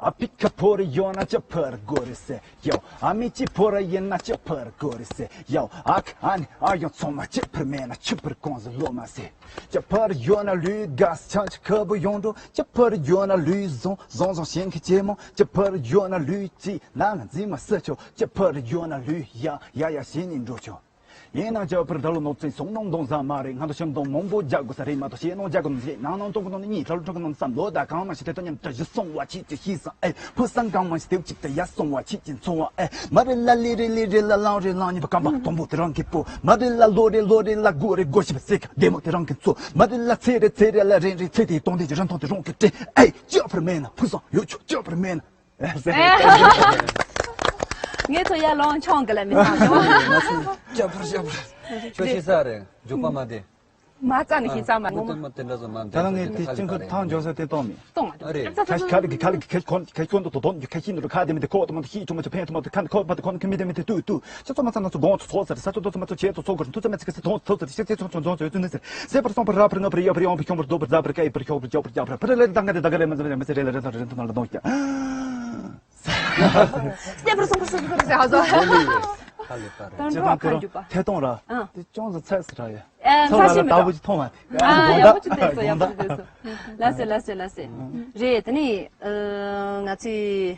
ཨ་ཕི་ཁ་ཕོར་ཡོད་ན་ཅི་ཕར་དགོས་རེད་ཟེར་ཡོ། ཨ་མི་ཅི་ཕོར་ཡིན་ན་ཅི་ཕར་དགོས་རེད་ཟེར་ཡོ། ཨ་ཁ་ཨ་ནི་ཨ་ཡོང་ཚང་མ་ཅི་ཕར་མེད་ན་ཆི་ཕར་གོང་ཟི་ལོ་མ་ཟེར། ཅི་ཕར་ཡོད་ན་ལུས་དགའ་ཆང་ཆི་ཁ་བུ་ཡོང་འགྲོ། ཅི་ཕར་ཡོད་ན་ལུས་བཟང་བཟང་བཟང་ཞིང་གི་ཇེ་མོ། ཅི་ཕར་ཡོད་ན་ལུས་ཅི་ན་ང་འཛིན་མ་ཟེར་ཆོག་ཅི་ཕར་ཡོད་ན་ལུས་ཡ་ཡ་ཡ་ཞེས་ནི་འགྲོ་ཆོག་ཡིན་ན་ཅི་ཕར་ད་ལོ་ནོར་བཙན་སོང་ནམ་གདོང་ཟ་མ་རེད། ང་ཚོ་ཤམ་སྡོང་མང་པོ་རྒྱག་དགོས་ས་རེད་མ་གཏོགས་ཞེད་སྣང་རྒྱག་དགོས་ནི་རེད། ནང་ནང་སྟོང་གི་ནང་ནས་གཉིས་གྲལ་ཁྲོད་ཀྱི་ནང་བསམ་བློ་དང་གང་མ་ཞིག་དེ་ལྟ་མཉམ་དུ་གཞི་སོང་བ་ཆེད་ཀྱི་ཤེས་སང་ཨེ་ཕུ་སང་གང་མ་ཞིག་དེ་གཅིག་ཏུ་ཡ་སོང་བ་ཆེད་ཀྱི་འཚོ་བ་ཨེ་མ་རེད་ལ་ལི་རེད་ལི་རེད་ལ་ལང་རེད་ལང་གཉིས་པ་སྐམ་པ་དང་པོ་དེ་རང་གི་པོ་མ་རེད་ལ་ལོ་རེད་ལོ་རེད་ལ་དགུ་རེད་དགུ་བཞི་པ་སེ་ཀ་བདེ་མོ་དེ་རང་གི་མཚོ་མ་རེད་ལ་ཚེ་རེད་ཚེ་རེད་ལ་རེད་རེད་ཚེ་དེའི་སྟོང་དེ་གི་རིན་ཐང་དེ་རང་གི་སྤྲད་ཨེ་ཅི་ཕར་མེད་ན་ཕུ་སང་ཡོད་ཆོག་ཅི་ཕར་མེད་ན། ངས་ཚོ་ཡར་ལོངས་མཆོང་གི་ལ་མི་སང་ཡོང་། ཅ་ཕར་ཅ་ཕར། ཁྱོད་ཤེས་ས་རེད། མགྱོགས་པ་མ་དེ། མ་རྩ་ནས་ཤེས་ས་མ་ངོ་མ་དེ་འདྲ་ཟེར་མ་འདི། ད་ལ་ངས་དེ་སྤྱི་འཁོར་ཐང་འཇོག་ས་དེ་གཏོང་མེད། གཏོང་མ་ཐུབ། ཨ་རེད། ཁ་ཁ་ལི་ཁ་ལི་ཁ་ཁོན་ཁ་ཁོན་དུ་དོ་དོན་ཁ་ཤིན་དུ་ཁ་དེ་མི་དེ་ཁོ་དུ་མ་དུ་ཤི་ཐུ་མ་ཆུ་ཕན་ཐུ་མ་དུ་ཁ་ཁོ་པ་དུ་ཁོན་ཁི་མི་དེ་མི་དེ་ཏུ་ཏུ། ཆ་ཚོ་མ་ཚ་ན་ཚོ་དགོང་ཚོ་ཚོ་ཟེར་ས་ཚོ་དོ་ཚོ་མ་ཚོ་ཆེ་ཚོ་ཚོ་གར་ཐུ་ཚོ་མ་ཚི་ཁ་སི་དོང་ཚོ་ཚོ་ཚོ་ཤི་ཚེ་ཚོ་ཚོ་ཚོ་ཚོ་ཚོ་ཚོ་ནི་ཟེར། ཟད་པར་སོང་བར་རག་པར་ངུ་བར་ཡོད་པར་ཡོང་བར་ཤོང་བར་རྡོ་བར་རྫ་བར་སྐེད་པར་ཤོག་པར་ལྕགས་པར་ཕ་རེ་ལེ་དང་ག་དེ་དང་ག་རེ་མ་ཟེར་མ་ཟེར་རེ་ལ་རེ་དང་རེ་དང་ལ་དང་ཀྱ། ཟད་པར་སོང་བར་སོང་བར་ཟེར་ཧ་ཟོ། ཁ་ལེ་པ་རེད། དོན་ཅི་གྲོགས་དང་ཁ་དེ་འཇུག་པ། ཐད་གཏོང་ར། ཨ། དེ་ཅུང་ཟད་ཚད་སུ་ར་ཡ། ཨ་ཚོ་ལ་ལ་ལྟ་བུ་ཅི་མཐོང་བ་དེ། ཨ་ཡག་པོ་ཅི་བསྡད་སོ་ཡག་པོ་ཅི་བསྡད་སོ། ལ་སེ་ལ་སེ་ལ་སེ། རེད་དེ་ནི་ང་ཚོས།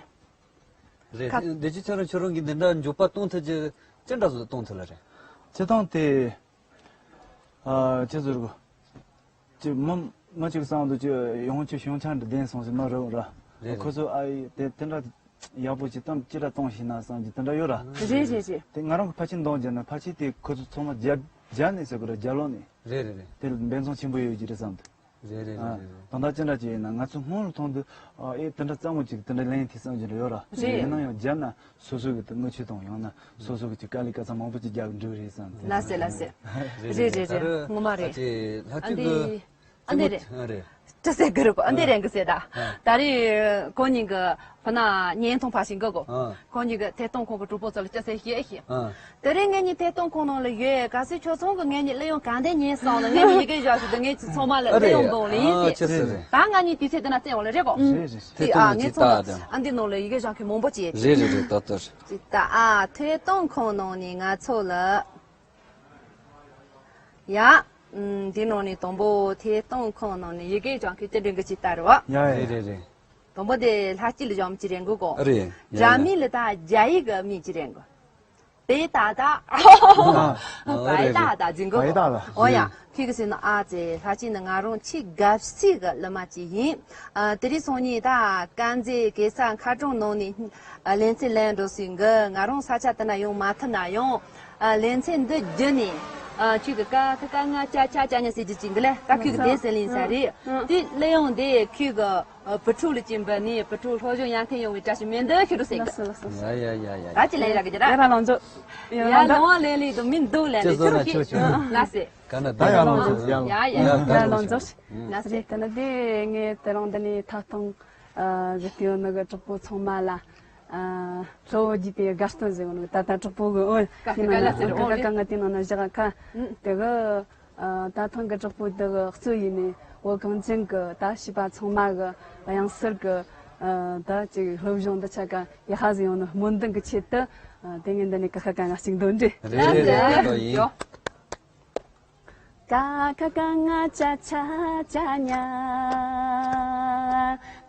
རེད། ཁ། འདི་ཅི་ཁྱོད་རང་ཁྱོད་རང་གིས་འདི་འདྲ་འཇོག་པ་གཏོང་ཐུབ་ཀྱི་ཅི་འདྲ་བཟོ་གཏོང་ཐུབ་ལ་རེད། ཅི་གཏོང་དེ། ཨ་ཅི་ཟེར་གོ་ཅི་མི་མི་གཅིག་བསམ་དུ་ཅི་ཡོང་ཅི་བྱུང་ཆ་འདྲ་ལྡན་སོང་ཟེར་མ་རེད་ར། རེད། ཁོ་ཚོ་ཨ་ཡི་དེ་དེ་འདྲ་ཡག་པོ་ཅི་གཏམ་ཅི་འདྲ་གཏོང་ཤེས་ན་བསམ་གྱི་དེ་འདྲ་ཡོད་ར། རེད་རེད་རེད། དེ་ང་རང་གི་ཕལ་ཆེར་འདོན་རྒྱུ་ན་ཕལ་ཆེར་དེ་ཁོ་ཚོ་ཚང་མ་རྒྱ་རྒྱ་ནས་ཟེར་གོ་ར་རྒྱ་ལོ་ནས། རེད་རེད་རེད། དེ་འབད་བརྩོན་ཆེན་པོ་ཡོད་ཀྱི་རེད་བསམ་དུ། རེད་རེད། ཨ། རེད་རེད། ད་ལྟ་ཅི་འདྲ་ཅིག་ཡིན་ན་ང་ཚོ་སྔོན་ལ་མཐོང་དུས་ཨ་ཨེ་དེ་འདྲ་རྩ་མོ་ཅིག་དེ་འདྲ་ལེན་ཐེ་བསམ་གྱི་འདྲ་ཡོད་ར། རེད། ཡིན་ན་ཡང་རྒྱབ་ན་སོ་སོ་གི་དེ་དངུལ་ཆུ་དང་ཡང་ན་སོ་སོ་གི་ཅིག་དཀའ་ལས་ཀ་ཚ་མང་པོ་ཅིག་རྒྱག་འགྲོ་རེད་བསམ་དེ། ལ་སེ་ལ་སེ། རེད་རེད་རེད། ངོ་མ་རེད། ཨ་ཅེ་ལྷ་ཨ་ཅེ་འདི་གི་ཨ་འདི་རེད། ཨ་རེད། ཅི་ཟེར་གི་རེད་པ་ཨ་འདི་རེད་གི་ཟེར་ད། ཨ། ད་རེས་ཁོ་གཉིས་གི་ཕ་ན་བརྙན་ཐུང་ཕར་ཞིག་འགོ་གོ་ཨ། ཁོ་གཉིས་ཀྱི་ཐད་གཏོང་ཁང་གི་གྲོགས་པོ་ཚོ་ལ་སྐྱ་སེར་བཤད་ཤིག་ཨ། དེ་རིང་ངེད་གཉིས་ཐད་གཏོང་ཁང་ནང་ལ་ཡོད། གལ་སྲིད་ཁྱོད་ཚང་གི་ངེད་གཉིས་གླུ་དབྱངས་ག་འདྲ་ཉན་སོང་ན་ངེད་གཉིས་ཡི་གེ་བཞག་ཤིག་དང་ངེད་ཚང་མ་ལ་གླུ་དབྱངས་འདོན་ལེ་ཡིན་ཟེར། ཨ་ཅི་ཟེར་རེད། ད་ང་གཉིས་དུས་ཚོད་དེ་ན་བཙལ་འོང་ལེ་རེད་གོ་རེད་རེད། དེ་ཨ་ངེད་ཚང་མ་ཨ་འདི་ནང་ལ་ཡི་གེ་བཞག་མཁན་མང་པོ་བྱེད། རེད་རེད་རེད། ད་ལྟར་ཅི་ད་ཨ་ཐད་གཏོང་ཁང་ནང་ནས་ང་ཚོ་ལ། ཡ། ཨུམ། འདི་ནང་ནས་དང་པོ་ཐད་གཏོང་ཁང་ནང་ནས་ཡི་གེ་སྦྱང་མཁན་སྤྱི་འགྲིམ་གི་ཅིག་ལྟ་རེད་བ། ཡ་ཡ། རེད་རེད་རེད། དང་པོ་དེ་ལྷ་སྐྱིད་ལ་སྦྱང་མི་ཅིག་རེད་འགོ་གོ་རེད། ཡ་ཡ། རྒྱ་མི་ལ་ད་རྒྱ་ཡིག་གི་མི་ཅིག་རེད་འགོ་པེ་ད་ད། ཨ། པེ་ད་ད་ཟེར་འགོ་གོ་པེ་ད་ད། འོ་ཡ། ཁྱེད་ཀྱི་ཟེར་ན་ཨ་ཙེ་ལྷ་སྐྱིད་ནི་ང་རང་ཆེས་དགའ་སྐྱིད་གི་གླུ་མ་ཅིག་ཡིན། ཨ། དེ་རིང་སང་ཉིན་ད་དཀར་མཛེས་གེ་སར་མཁར་གྲོང་ནང་ནས་ཨ་ལེ་ཚན་ལེན་འགྲོ་སྲིད་གི་ང་རང་ས་ཆ་དེ་ན་ཡོང་མ་ཐུབ་ན་ཡང་། ཨ། ལེ་ཚན་འདི་བརྒྱུད་ནས། ཨ། ཁྱོད་ཀྱི་ཀ་ཁ་ག་ང་ཅ་ཆ་ཅ་ཉ་ཟེར་རྒྱུ་ཅིག་འདི་ལས་ཀ་ཁྱོད་ཀྱི་དེ་ཟེར་ལེན་ས་རེད། དེ་གླུ་དབྱངས་དེ་ཁྱོད་ཀྱི་བུ་ཕྲུག་ལ་ཅིག་འབུལ་ནས་བུ་ཕྲུག་སློབ་སྦྱོང་ཡར་ཐོན་ཡོང་བའི་བཀྲ་ཤིས་སྨོན་འདུན་ཞུ་རོགས་ཟེར་གི་ཡ་ཡ་ཡ་ཡ། ད་ཅི་ལས་རག་གི་ར། ཡ་ལ་ལོངས་སྤྱོད། ཡ་ལ་ལོངས་ལེན་ལེན་དུ་མི་འདུག་ལས་ལས་ཁྱོད་ཁྱོད་ལ་ཟེར། ཀ་ན་ད་ཡ་ལོངས་སྤྱོད། ཡ་ཡ་ཡ་ལོངས་སྤྱོད། ལ་ཟེར། དེ་ནི་དེ་ངས་དེ་རིང་འདི་ནས་ཐད་གཏོང་གི་སྟེང་ནི་གི་གྲོགས་པོ་ཚང་མ་ལ། ཨ། གཙོ་བོ་རྒྱུད་པའི་དགའ་སྟོན་ཟེར་བ་ནི་ད་ལྟ་གྲོགས་པོ་གི་ཨོ་ཡིན་ན་ན་ཁ་ཁ་ང་དེ་ནང་ན་བཞག་ཁ་དེ་གི་ད་ཐེངས་གི་གྲོགས་པོ་དེ་གི་གཙོ་ཡིན་ནི་བོད་གངས་ཅན་གི་ད་བྱིས་པ་ཚང་མ་གི་དབྱངས་གསལ་གི་ད་ཅིག་སློབ་སྦྱོང་འདི་ཆ་ག་ཡག་ཧ་ཟིག་ཡོང་ནི་སྨོན་འདུན་གི་ཆེད་དུ་དེ་ངས་འདི་ནས་ཀ་ཁ་ག་ང་གཅིག་འདོན་འདྲི། རེད་རེད་རེད། ཀ་ཁ་ག་ང་ཅ་ཆ་ཅ་ཉ།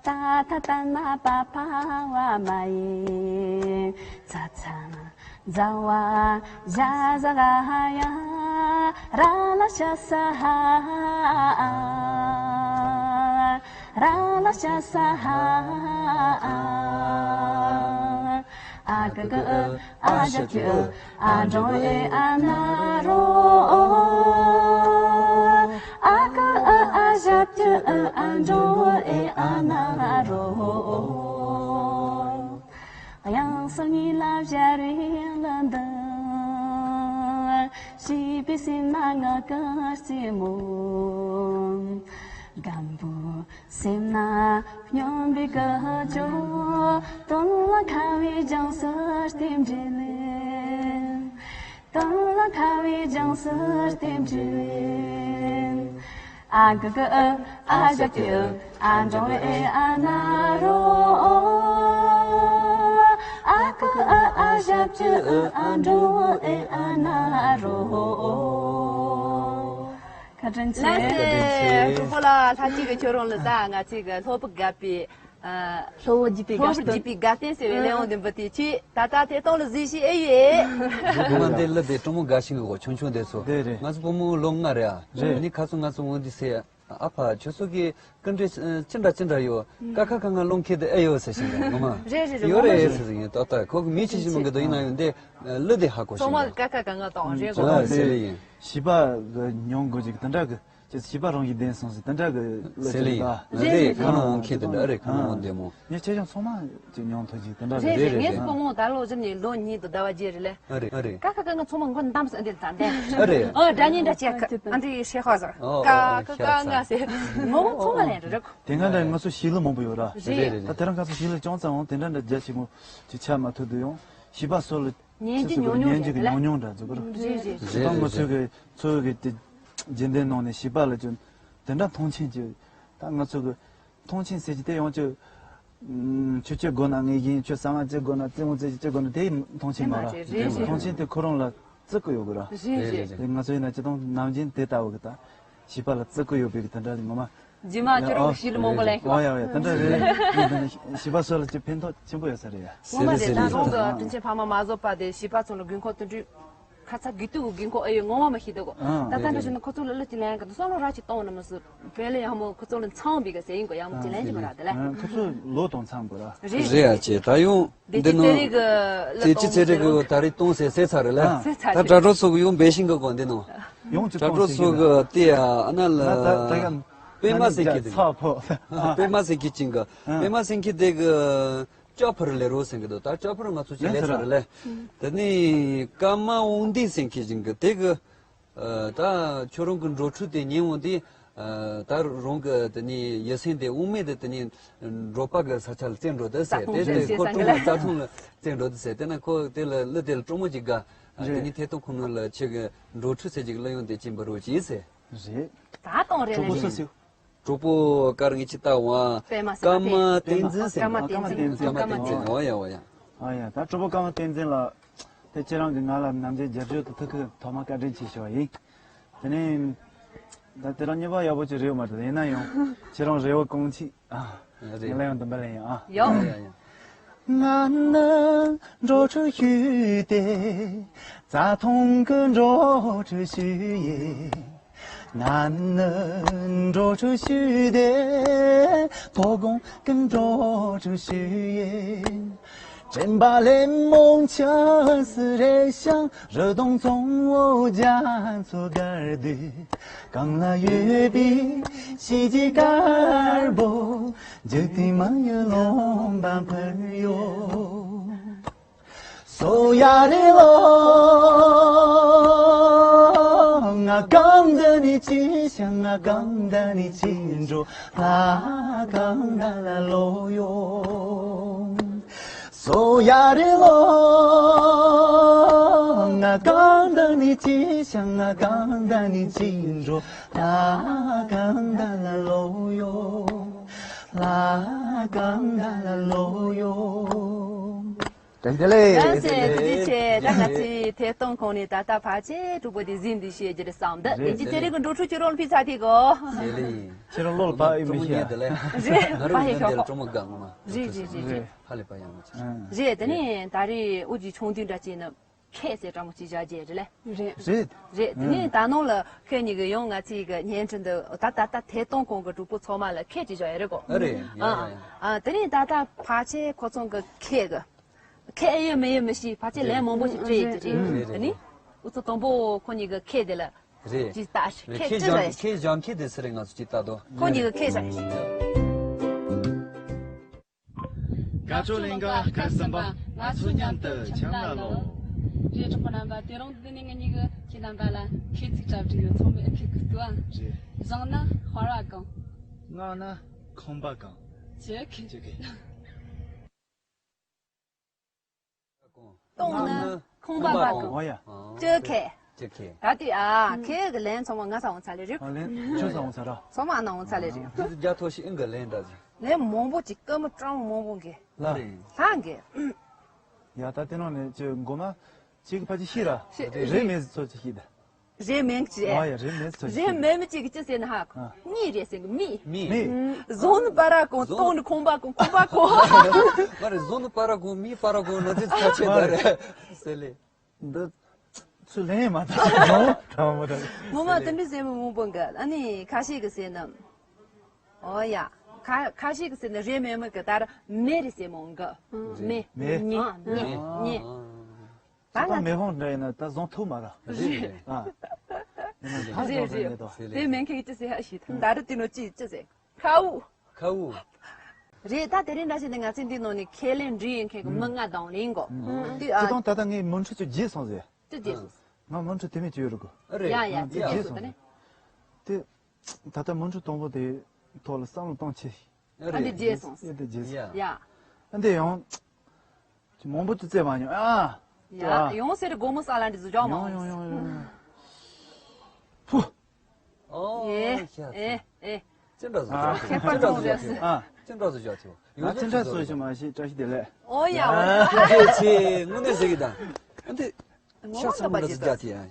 ཏ་ཐ་ད་ན་པ་ཕ་བ་མ་ཡེ། ཚ་ཚ་ཛ་བ་ཞ་ཟ་ག་ཧ་ཡ། ར་ལ་ཤ་ས་ཧ་ཨ། ར་ལ་ཤ་ས་ཧ་ཨ། ཨ་ཀ་ཀི་ཨི་ཨ་ཞ་ཀྱི་ཨི་ཨ་འགྲོ་ཨེ་ཨ་ན་རོ། ཨ་ཀི་ཨི་ཨ་ཞ་ཀྱི་ཨི་ཨ་འགྲོ་ཨེ་ཨ་ན་རོ། དབྱངས་སོ་གཉིས་ལ་སྦྱར་བའི་གླུ་འདི། བྱིས་པའི་སེམས་ན་ངག་གི་རྩེད་མོ། སྒམ་པོའི་སེམས་ན་སྙོམས་པའི་ཀུ་ཅོ། དོན་ལ་ཁ་བའི་ལྗང་སུ་རྟེན་འབྲེལ། དོན་ལ་ཁ་བའི་ལྗང་སུ་རྟེན་འབྲེལ། ཨ་གུ་གུ་ཨ་ཨ་ཞབས་ཀྱུ་ཨ་འགྲོ་ཨེ་ཨ་ན་རོ། ཨ་གུ་གུ་ཨ་ཨ་ཞབས་ཀྱུ་ཨ་འགྲོ་ཨེ་ཨ་ན་རོ། བཀའ་དྲིན་ཆེ། ལགས་སེ། གྲོགས་པོ་ལགས་ལྷ་སྐྱིད་ཀྱིས་ཁྱོད་རང་ལ་ད་ང་ཚོའི་གི་ལྷོ་པོ་དགའ་པའི། ཨ། ལྷོ་བོ་རྒྱུད་པའི་ལྷོ་བོ་དགའ་སྟོན། རྒྱུད་པའི་དགའ་སྟོན་ཟེར་བའི་གླེང་བ་འདི་འབུལ་ཏེ་ཁྱེད་ད་ལྟ་ཐད་གཏོང་ལ་གཟིགས་ཤིག་ཨེ་ཡོད། སྒྲོལ་མ་འདི་གླུ་དེ་སྤྲང་མོ་དགའ་ཞིང་གི་གོ་ཆུང་ཆུང་དེ་ཚོ། རེད་རེད། ང་ཚོ་བུ་མོ་ལོ་ལྔ་རེད་ཨ། རེད། ཨ་ནི་ཁ་སང་ང་ཚོ་འོང་དུས་ཟེར། ཨ་ཕ་ཁྱོད་ཚོ་གི་སྐུ་མགྲོན་ཅི་འདྲ་ཅི་འདྲ་ཡོད། ཀ་ཁ་ག་ང་སློང་མཁན་དེ་ཨེ་ཡོད་ཟེར་བཞིན་གི་ངོ་མ། རེད་རེད་རེད། ཡོད་ངོ་མ་རེད་རེད། ཟེར་ཟིན་ཡིན་ཏག་ཏག་ཁོ་གི་མི་ཆེ་ཞིག་མང་གི་དོ་ཡིན་ན་ཡང་འདི་གླུ་དེ་ཧ་གོ་ཚང་ཞིང་མ་གི་ཀ་ཁ་ག་ང་གཏོང་རེད་གོ། ཨ་ཟེར་ལེ་ཡིན། བྱིས་པ་གི་མྱོང་དགོས་ཅིག་དེ་འདྲ་གི་ཅི་བྱིས་པ་རང་གི་བདེན་སོང་ཟིག་དེ་འདྲ་གི་ལ་ཟེར་ལེ་ཅིག་ཡིན། ལ། ཟེར་ལེ་ཁ་ནང་འོང་མཁན་དེ་འདྲ་རེད། ཁ་ནང་འོང་བདེ་མོ། ངས་ཁྱེད་ཅག་ཚང་མ་ཅིག་མྱོང་ཐུབ་ཅིག་དེ་འདྲ་རེད་རེད་རེད། ངས་རེད། སྤོ་མོ་ད་ལོ་གཞི་ནས་ལོ་གཉིས་དང་ཟླ་བ་བརྒྱད་རེད་ལེ། ཨ་རེད་ཨ་རེད། ཀ་ཁ་ག་ང་ཚང་མ་མགོ་འདམ་ཟ་འདི་ཙམ་འདི། ཨ་རེད། ཨ་འདྲ་ཉིན་འདྲ་བྱས་ཨ་འདི་ཧྲེ་ཧོ་ཟེར། ཨོ་ཀ་ཨོ་ཀ་ཀ་ང་ཟེར། ངོ་མ་ཚང་མ་ལན་རེད་རེད། དེ་སྔ་འདྲ་ང་ཚོ་ཤི་ལི་མང་པོ་ཡོད་ར། རེད་རེད། ད་དེ་རང་ཁ་ཚོ་ཤི་ལི་ཅུང་ཙམ་འོང་དེ་འདྲ་འདྲ་རྒྱ་ཆེ་མོ་ཅིག་ཆ་མ་ཐུབ་དུ་ཡོང་བྱིས་པ་སོ་ལ། ཉན་རྒྱུ་ཆི་ཟེར་དགོས་ཉུང་ཉུང་ཉན་རྒྱུ་རེད་གི་ལ། ཉུང་ཉུང་འདྲ་ཟེར་གི་རེད། རེད་རེད། ད་ང་ཚོའི་གི་ཚོའི་གི་དེ་རྗེས་འདེད་ནང་ནས་བྱིས་པ་ལ་ཅུང་དེ་འདྲ་མཐོང་ཆེན་གྱི་ད་ང་ཚོ་གི་མཐོང་ཆེན་ཟེར་གྱི་དེ་ཡོང་ཆུ་ཆུ་ཆུ་དགོས་ན་ངེས་ཡིན་ཆུ་གསང་བ་ཅི་དགོས་ན་རྩེད་མོ་རྩེ་ཅི་དགོས་ན་དེ་མཐོང་ཆེན་མ་ར། རེད་རེད། མཐོང་ཆེན་དེ་ཁོ་རང་ལ་བརྩི་གི་ཡོད་གི་ར། རེད་རེད། དེ་ང་ཚོ་ཡིན་ན་སྤྱི་བཏང་ནམ་རྒྱུན་དེ་ལྟ་བུ་གི་ད་བྱིས་པ་ལ་བརྩི་གི་ཡོད་པའི་གི་དེ་འདྲ་ངོ་མ། རྗེས་མ་ཁྱོད་རང་གི་ཤི་ལི་མང་པོ་ལེན་ཤོག་ཨོ་ཡ་ཡ་དེ་འདྲ་རེད། བྱིས་པ་སོ་ལ་ཅི་ཕན་ཐོགས་ཆེན་པོ་ཡོད་ས་རེད་ཡ། ངོ་མ་རེད། ད་རུང་གི་དྲིན་ཆེན་ཕ་མ་མ་བཟོད་པ་དེ་བྱིས་པ་ཚོ་ལ་དགོས་མཁོ་དེ་འདྲ་ཁ་ཚ་དགོས་གཏུག་གི་དགོས་མཁོ་ཨེ་ཡོད་ངོ་མ་མ་ཤེས་འདུག་ད་ལྟ་འདྲ་བྱུང་ན་ཁོ་ཚོ་ལ་གླུ་ཅིག་ལེན་གི་འདུག་བསམ་བློ་ར་ཅིག་གཏོང་ནི་མི་སྲིད་བས་ལེ་ཡང་མོ་ཁོ་ཚོ་ལ་འཚམ་པའི་གི་ཟེར་ཡིན་གོ་ཡང་མོ་ཅིག་ལེན་གྱི་མི་ར་དེ་ལེ། ཁོ་ཚོ་ལོ་དང་འཚམ་གོ་ར། རེད། རེད་ཡ་ཅེ་ད་ཡོང་། འདི་འདི་ནོ། ཚེ་རིང་གི་གླུ་དེ་ཅི་ཚེ་རིང་གི་ད་རེས་གཏོང་ཟེར་ཟེར་ཚར་རེད་ལ། ཟེར་ཚར་ད་རེད། དྲ་གྲོགས་ཚོ་གི་ཡོང་འབད་ཤིང་གི་གོ་འདི་ནོ། ཡོང་ཅི་དྲ་གྲོགས་ཚོ་གི་དེ་ཡ་ཨ་ན་ལ། ད་ད་ག་པད་མ་སེང་ཁྱི་དེ། ཚ་ཕོ། པད་མ་སེང་ཁྱི་ཅིང་གི། པད་མ་སེང་ཁྱི་དེ་གི། ཅོ་ཕར་ལེ་རོ་སེང་གི་འདུག་ད་ཅོ་ཕར་ང་ཚོ་ཅི་ལེ་ཚར་ལེ། དེ་ནི་ཀ་མ་འོང་འདི་སེང་ཁྱི་ཅིང་གི་དེ་གི། ད་ཁྱོད་རང་གི་འགྲོ་ཁྲུ་དེ་ཉན་འོང་དེ། ད་རང་གི་དེ་ནི་ཡ་སེང་དེ་དབུ་མེད་དེ་དེ་ནི་འགྲོ་པ་གི་ས་ཆ་ལ་བཙན་འགྲོ་དེ་ཟེར་དེ་དེ་ཁོ་ཀྲུང་ལ་རྩ་ཐུང་ལ་བཙན་འགྲོ་དེ་ཟེར་དེ་ན་ཁོ་དེ་ལ་གླུ་དེ་ལ་ཀྲུང་མོ་ཅིག་དགའ། དེ་ནི་ཐད་གཏོང་ཁོ་ནོ་ལ་ཆེ་གི་འགྲོ་ཁྲུ་ཟེར་ཅིག་གླུ་ཡོང་དེ་ཅིག་འབར་རོ་ཅིག་ཟེར། རེད། ད་གཏོང་རེད་ལ་ནི། གྲོགས་པོ་ཀར་ངེས་ཅི་ལྟ་བ། པད་མ་སེང་ཀ་མ་བསྟན་འཛིན་ཟེར། ཀརྨ་བསྟན་འཛིན། ཀརྨ་བསྟན་འཛིན། འོ་ཡ་འོ་ཡ། ཨ་ཡ་ད་གྲོགས་པོ་ཀརྨ་བསྟན་འཛིན་ལགས། དེ་ཁྱེད་རང་གིས་ང་ལ་ནམ་རྒྱུན་རྒྱབ་སྐྱོར་དུ་ཐུགས་ཁུར་ཐོག་མ་བཀའ་དྲིན་ཆེ་ཞུ་བ་ཡིན། དེ་ནས་ད་དེ་རང་གཉིས་པ་ཡག་པོ་ཅིག་རེད་ཡོད་མ་རེད་ཡིན་ན་ཡང་ཁྱེད་རང་རེ་བ་གང་ཆེ། ཨ། རེད། ངས་ལ་ཡང་འདུན་པ་ལེན་ཡིན་ཨ། ཡོ། ཡ་ཡ་ཡ། ང་ནི་འགྲོ་ཁྲུ་ཞུས་ཏེ། རྩ་ཐང་གི་འགྲོ་ཁྲུ་ཞུས་ཡིན། ང་ནི་འགྲོ་ཁྲུ་ཞུས་ཏེ། དོ་དགོང་གི་འགྲོ་ཁྲུ་ཞུས་ཡིན། དྲན་པ་ལས་རྨོངས་ཆ་སི་རེ་ཞང་རི་དོང་ཙོང་བོ་རྒྱ་མཚོ་དཀར་དུས། གང་ལ་ཡོད་པའི་ཞི་རྒྱས་དཀར་པོ། འཇིག་རྟེན་མ་ཡི་ལོང་པ་འཕུར་ཡོད། སོ་ཡ་རེ་ལོ། ང་གང་འདི་ནས་ཅི་བྱ་ང་གང་འདི་ནས་ཅི་འགྲོ། ལྷ་གང་འདི་ལ་ལོ་ཡོང་། སོ་ཡ་རེ་ལོ། ང་གང་འདི་ནས་ཅི་བྱ་ང་གང་འདི་ནས་ཅི་འགྲོ། ལྷ་གང་འདི་ལ་ལོ་ཡོང་། ལྷ་གང་འདི་ལ་ལོ་ཡོང་། བཀྲ་ཤིས་བདེ་ལེགས། ལགས་སེ་ཐུགས་རྗེ་ཆེ། ད་ང་ཚོའི་ཐད་གཏོང་ཁང་ནས་ད་ལྟ་ཕལ་ཆེར་གྲོགས་པོ་དེ་གཟིགས་འདི་བཤད་རྒྱུ་རེད་བསམ་འདི་རེད། དེ་ཚེ་རིང་གི་འགྲོ་ཁྲུ་ཁྱོད་རང་ལ་ཕུལ་ཚར་དེ་གོ། ཁྱེད་རང་ལོ་ལ་ཕ་ཨེ་མི་ཤེས་ཨ། རེད་ཕ་ཧེ་ཤོག་གོ། རེད་རེད་རེད་རེད། ཕ་ལེ་པ་ཡང་མ་ཆགས། རེད་དེ་ནས་ད་རེས་ཨུ་ཅི་ཆུང་དུས་འདྲ་ཅིག་ནི་ཁེ་ཟེར་འདྲ་མོ་ཅིག་བཞག་རྒྱུ་རེད་ལེ། རེད། རེད། རེད་དེ་ནས་ད་ནང་ལ་ཁེ་གཉིས་ཀྱི་ཡང་ང་ཚོའི་གི་བརྙན་འཕྲིན་འདི་ད་ད་ད་ཐད་གཏོང་ཁང་གི་གྲོགས་པོ་ཚང་མ་ལ་ཁེ་ཅིག་བཞག་ཡོད་རེད་གོ། ཨ་རེད། ཡ་ཡ་ཡ། ཨ་དེ་ནས་ད་ད་ཕལ་ཆེར་ཁོ་ཚོ་གི་ཁེ་གི་ཁེ་ཨེ་ཡོད་མེད་ཡོད་མི་ཤེས། ཕལ་ཆེར་ལན་མང་པོ་ཞིག་སྤྲད་ཡོད་ཀྱི་རེད། རེད་རེད། དེ་ནི་འུ་ཚོ་དང་པོ་ཁོ་གཉིས་ཀྱི་ཁེ་དེ་ལ་རེད། ཅིག་ལྟ་ཁེ་ཅི་རེད། ཁེ་སྦྱང་ཁེ་དེ་སུ་རེད། ང་ཚོ་ཅིག་ལྟ་དོ། ཁོ་གཉིས་ཀྱི་ཁེ་བཞག་ལྷ་མཆོག་གླིང་ག་སྐལ་བཟང་པ། ང་ཚོ་མཉམ་དུ་འཆམ་ལ་ལོ། རེད། གྲོགས་པོ་རྣམ་པ། དེ་རིང་འདི་ནས་ང་གཉིས་ཀྱིས་ཁྱེད་རྣམ་པ་ལ་ཁྱད་ཚིག་གྲ་སྒྲིག་ཡོད། ཚང་མས་ཨེ་ཁེ་གི་ལྟོས་ཨ། རེད། བཟང་ན་དཔའ་བ་གང་། ངན་ན་ཁང་པ་གང་། ཇོ་ཁེ། ཇོ་ཁེ། སྟོང་ན་ཁང་པ་གང་། ཨོ་ཡ། ཇོ་ཁེ། ཇོ་ཁེ། ད་དུས་ཨ་ཁེ་གི་ལན་ཚང་མ་ང་ས་འོང་ཚར་ལེ་རེད། ཨ་ལན་ཁྱོད་ས་འོང་ཚར་ར། ཚང་མ་ཨ་ན་འོང་ཚར་ལེ་རེད། ཨ་ད་རྒྱ་ཐོ་ཞིག་ཨིན་གི་ལན་འདྲ་ཟིག་ལན་མང་པོ་ཅིག་སྐར་མ་གྲངས་མང་པོ་འགས། ལ་རེད། ལྷ་འགས། ཡ་ད་དེ་ནང་ནས་ཅི་མགོ་མ་ཅིག་ཕ་ཅི་ཤི་ར། ཤི། རེད་མེད་ཚོ་ཅི་ཤི་ད། རེད་མེད་ཅི། ཨ་ཡ་རེད་མེད་ཚོ་ཅི་ཤི། རེད་མེད་མི་ཅིག་ཅི་ཟེར་ན་ཧ་གོ། ཨ། གཉིས་རེད་ཟེར་གི་མི། མི། མི། བཟང་ནི་པ་ར་གོང་། སྟོང་ནི་ཁང་པ་གོང་། ཁང་པ་གོང་། མ་རེད། བཟང་ནི་པ་ར་གོང་། མི་པ་ར་གོང་ན་ཅི་ཁ་ཆེ་ད་རེད་ཟེར་ལེ། འདི་ཚུལ་ལེན་མ་ཐག་ནོ་དྲང་མོ་དྲང་། ངོ་མ་དེ་འདྲ་ཟེར་མི་མང་པོ་འགའ། ཨ་ནི་ཁ་ཤས་ཀྱི་ཟེར་ན། ཨོ་ཡ། ཁ་ཁ་ཤས་ཀྱི་ཟེར་ན་རེད་མེད་མི་གི་ད་ར་མེ་རེད་ཟེར་མོ་འགའ། མེ། མེ། ཉེ། ཨ། ཉེ། ཉེ། ད་ད་ལ་མེ་ཧོང་འདྲ་ཡིན་ན་ད་བཟང་ཐུབ་མ་ར། རེད། ཨ། ཡིན་ན་ད་རེད་བཟང་ཐུབ་རེད། མེད་དོ། དེ་མེན་ཁེ་ཅི་ཟེར་ཧ་ཤི། ད་ར་དེ་ནོ་ཅི་ཅི་ཟེར། ཁའུ། ཁའུ། རེད། ད་དེ་རིང་འདྲ་བྱས་ནས་ང་ཚོའི་འདི་ནང་ནས་ཁས་ལེན་འདྲི་ཡིན་མཁན་གྱི་མི་ལྔ་དང་ལེན་གོ། ཨ། དེ་ཨ། ད་ད་ངས་མུ་འཁྲུ་ཚོ་བརྗེད་སོང་ཟེར། ཅི་བརྗེད་སོང་ཟེར། ང་མུ་འཁྲུ་དེ་མེད་ཅི་ཡོད་རུ་གོ། རེད། ཡ་ཡ། ཨ། དེ་ཡ། བརྗེད་སོང་ཟེར། དེ་ད་ལྟ་མུ་འཁྲུ་དང་པོ་དེ་ཐོག་ལ་བསམ་བློ་གཏོང་ཆེ། ཨ་འདི་བརྗེད་སོང་ཟེར། ཨ་འདི་བརྗེད་སོང་། ཡ། ཡ། ཨ་འདི་ཡང་མང་པོ་ཅིག་བཙལ་མ་མྱོང་ཨ། ཡ། ཡོང་ཟེར་དགོང་མོ་ས་ལ་འདི་བཟོ་ཅོག་མ་ཡོང་ཡོང་ཡོང་ཡོང་། ཕུ། ཨོ་ཨེ་ཤ་ཚ། ཨེ་ཨེ། ཅི་འདྲ་བཟོ་ཨ། ཅོག་ཁྱད་པར་ཅི་འདྲ་བཟོ་ཅོག་ཨ། ཅི་འདྲ་བཟོ་ཅོག་ཨ། ང་ཅི་འདྲ་བཟོ་ཅོག་མ་ཤེས། བཀྲ་ཤིས་བདེ་ལེགས། ཨོ་ཡ་ཨོ་ཡ། ཨ་ཅེ་ཅེ་དངོས་གནས་ཟེར་གི་ད། ཨ་འདི་ངོ་མ་ཤ་ཚ་མོ་འདྲ་ཟིག་རྒྱག་ཐེ་ཨ།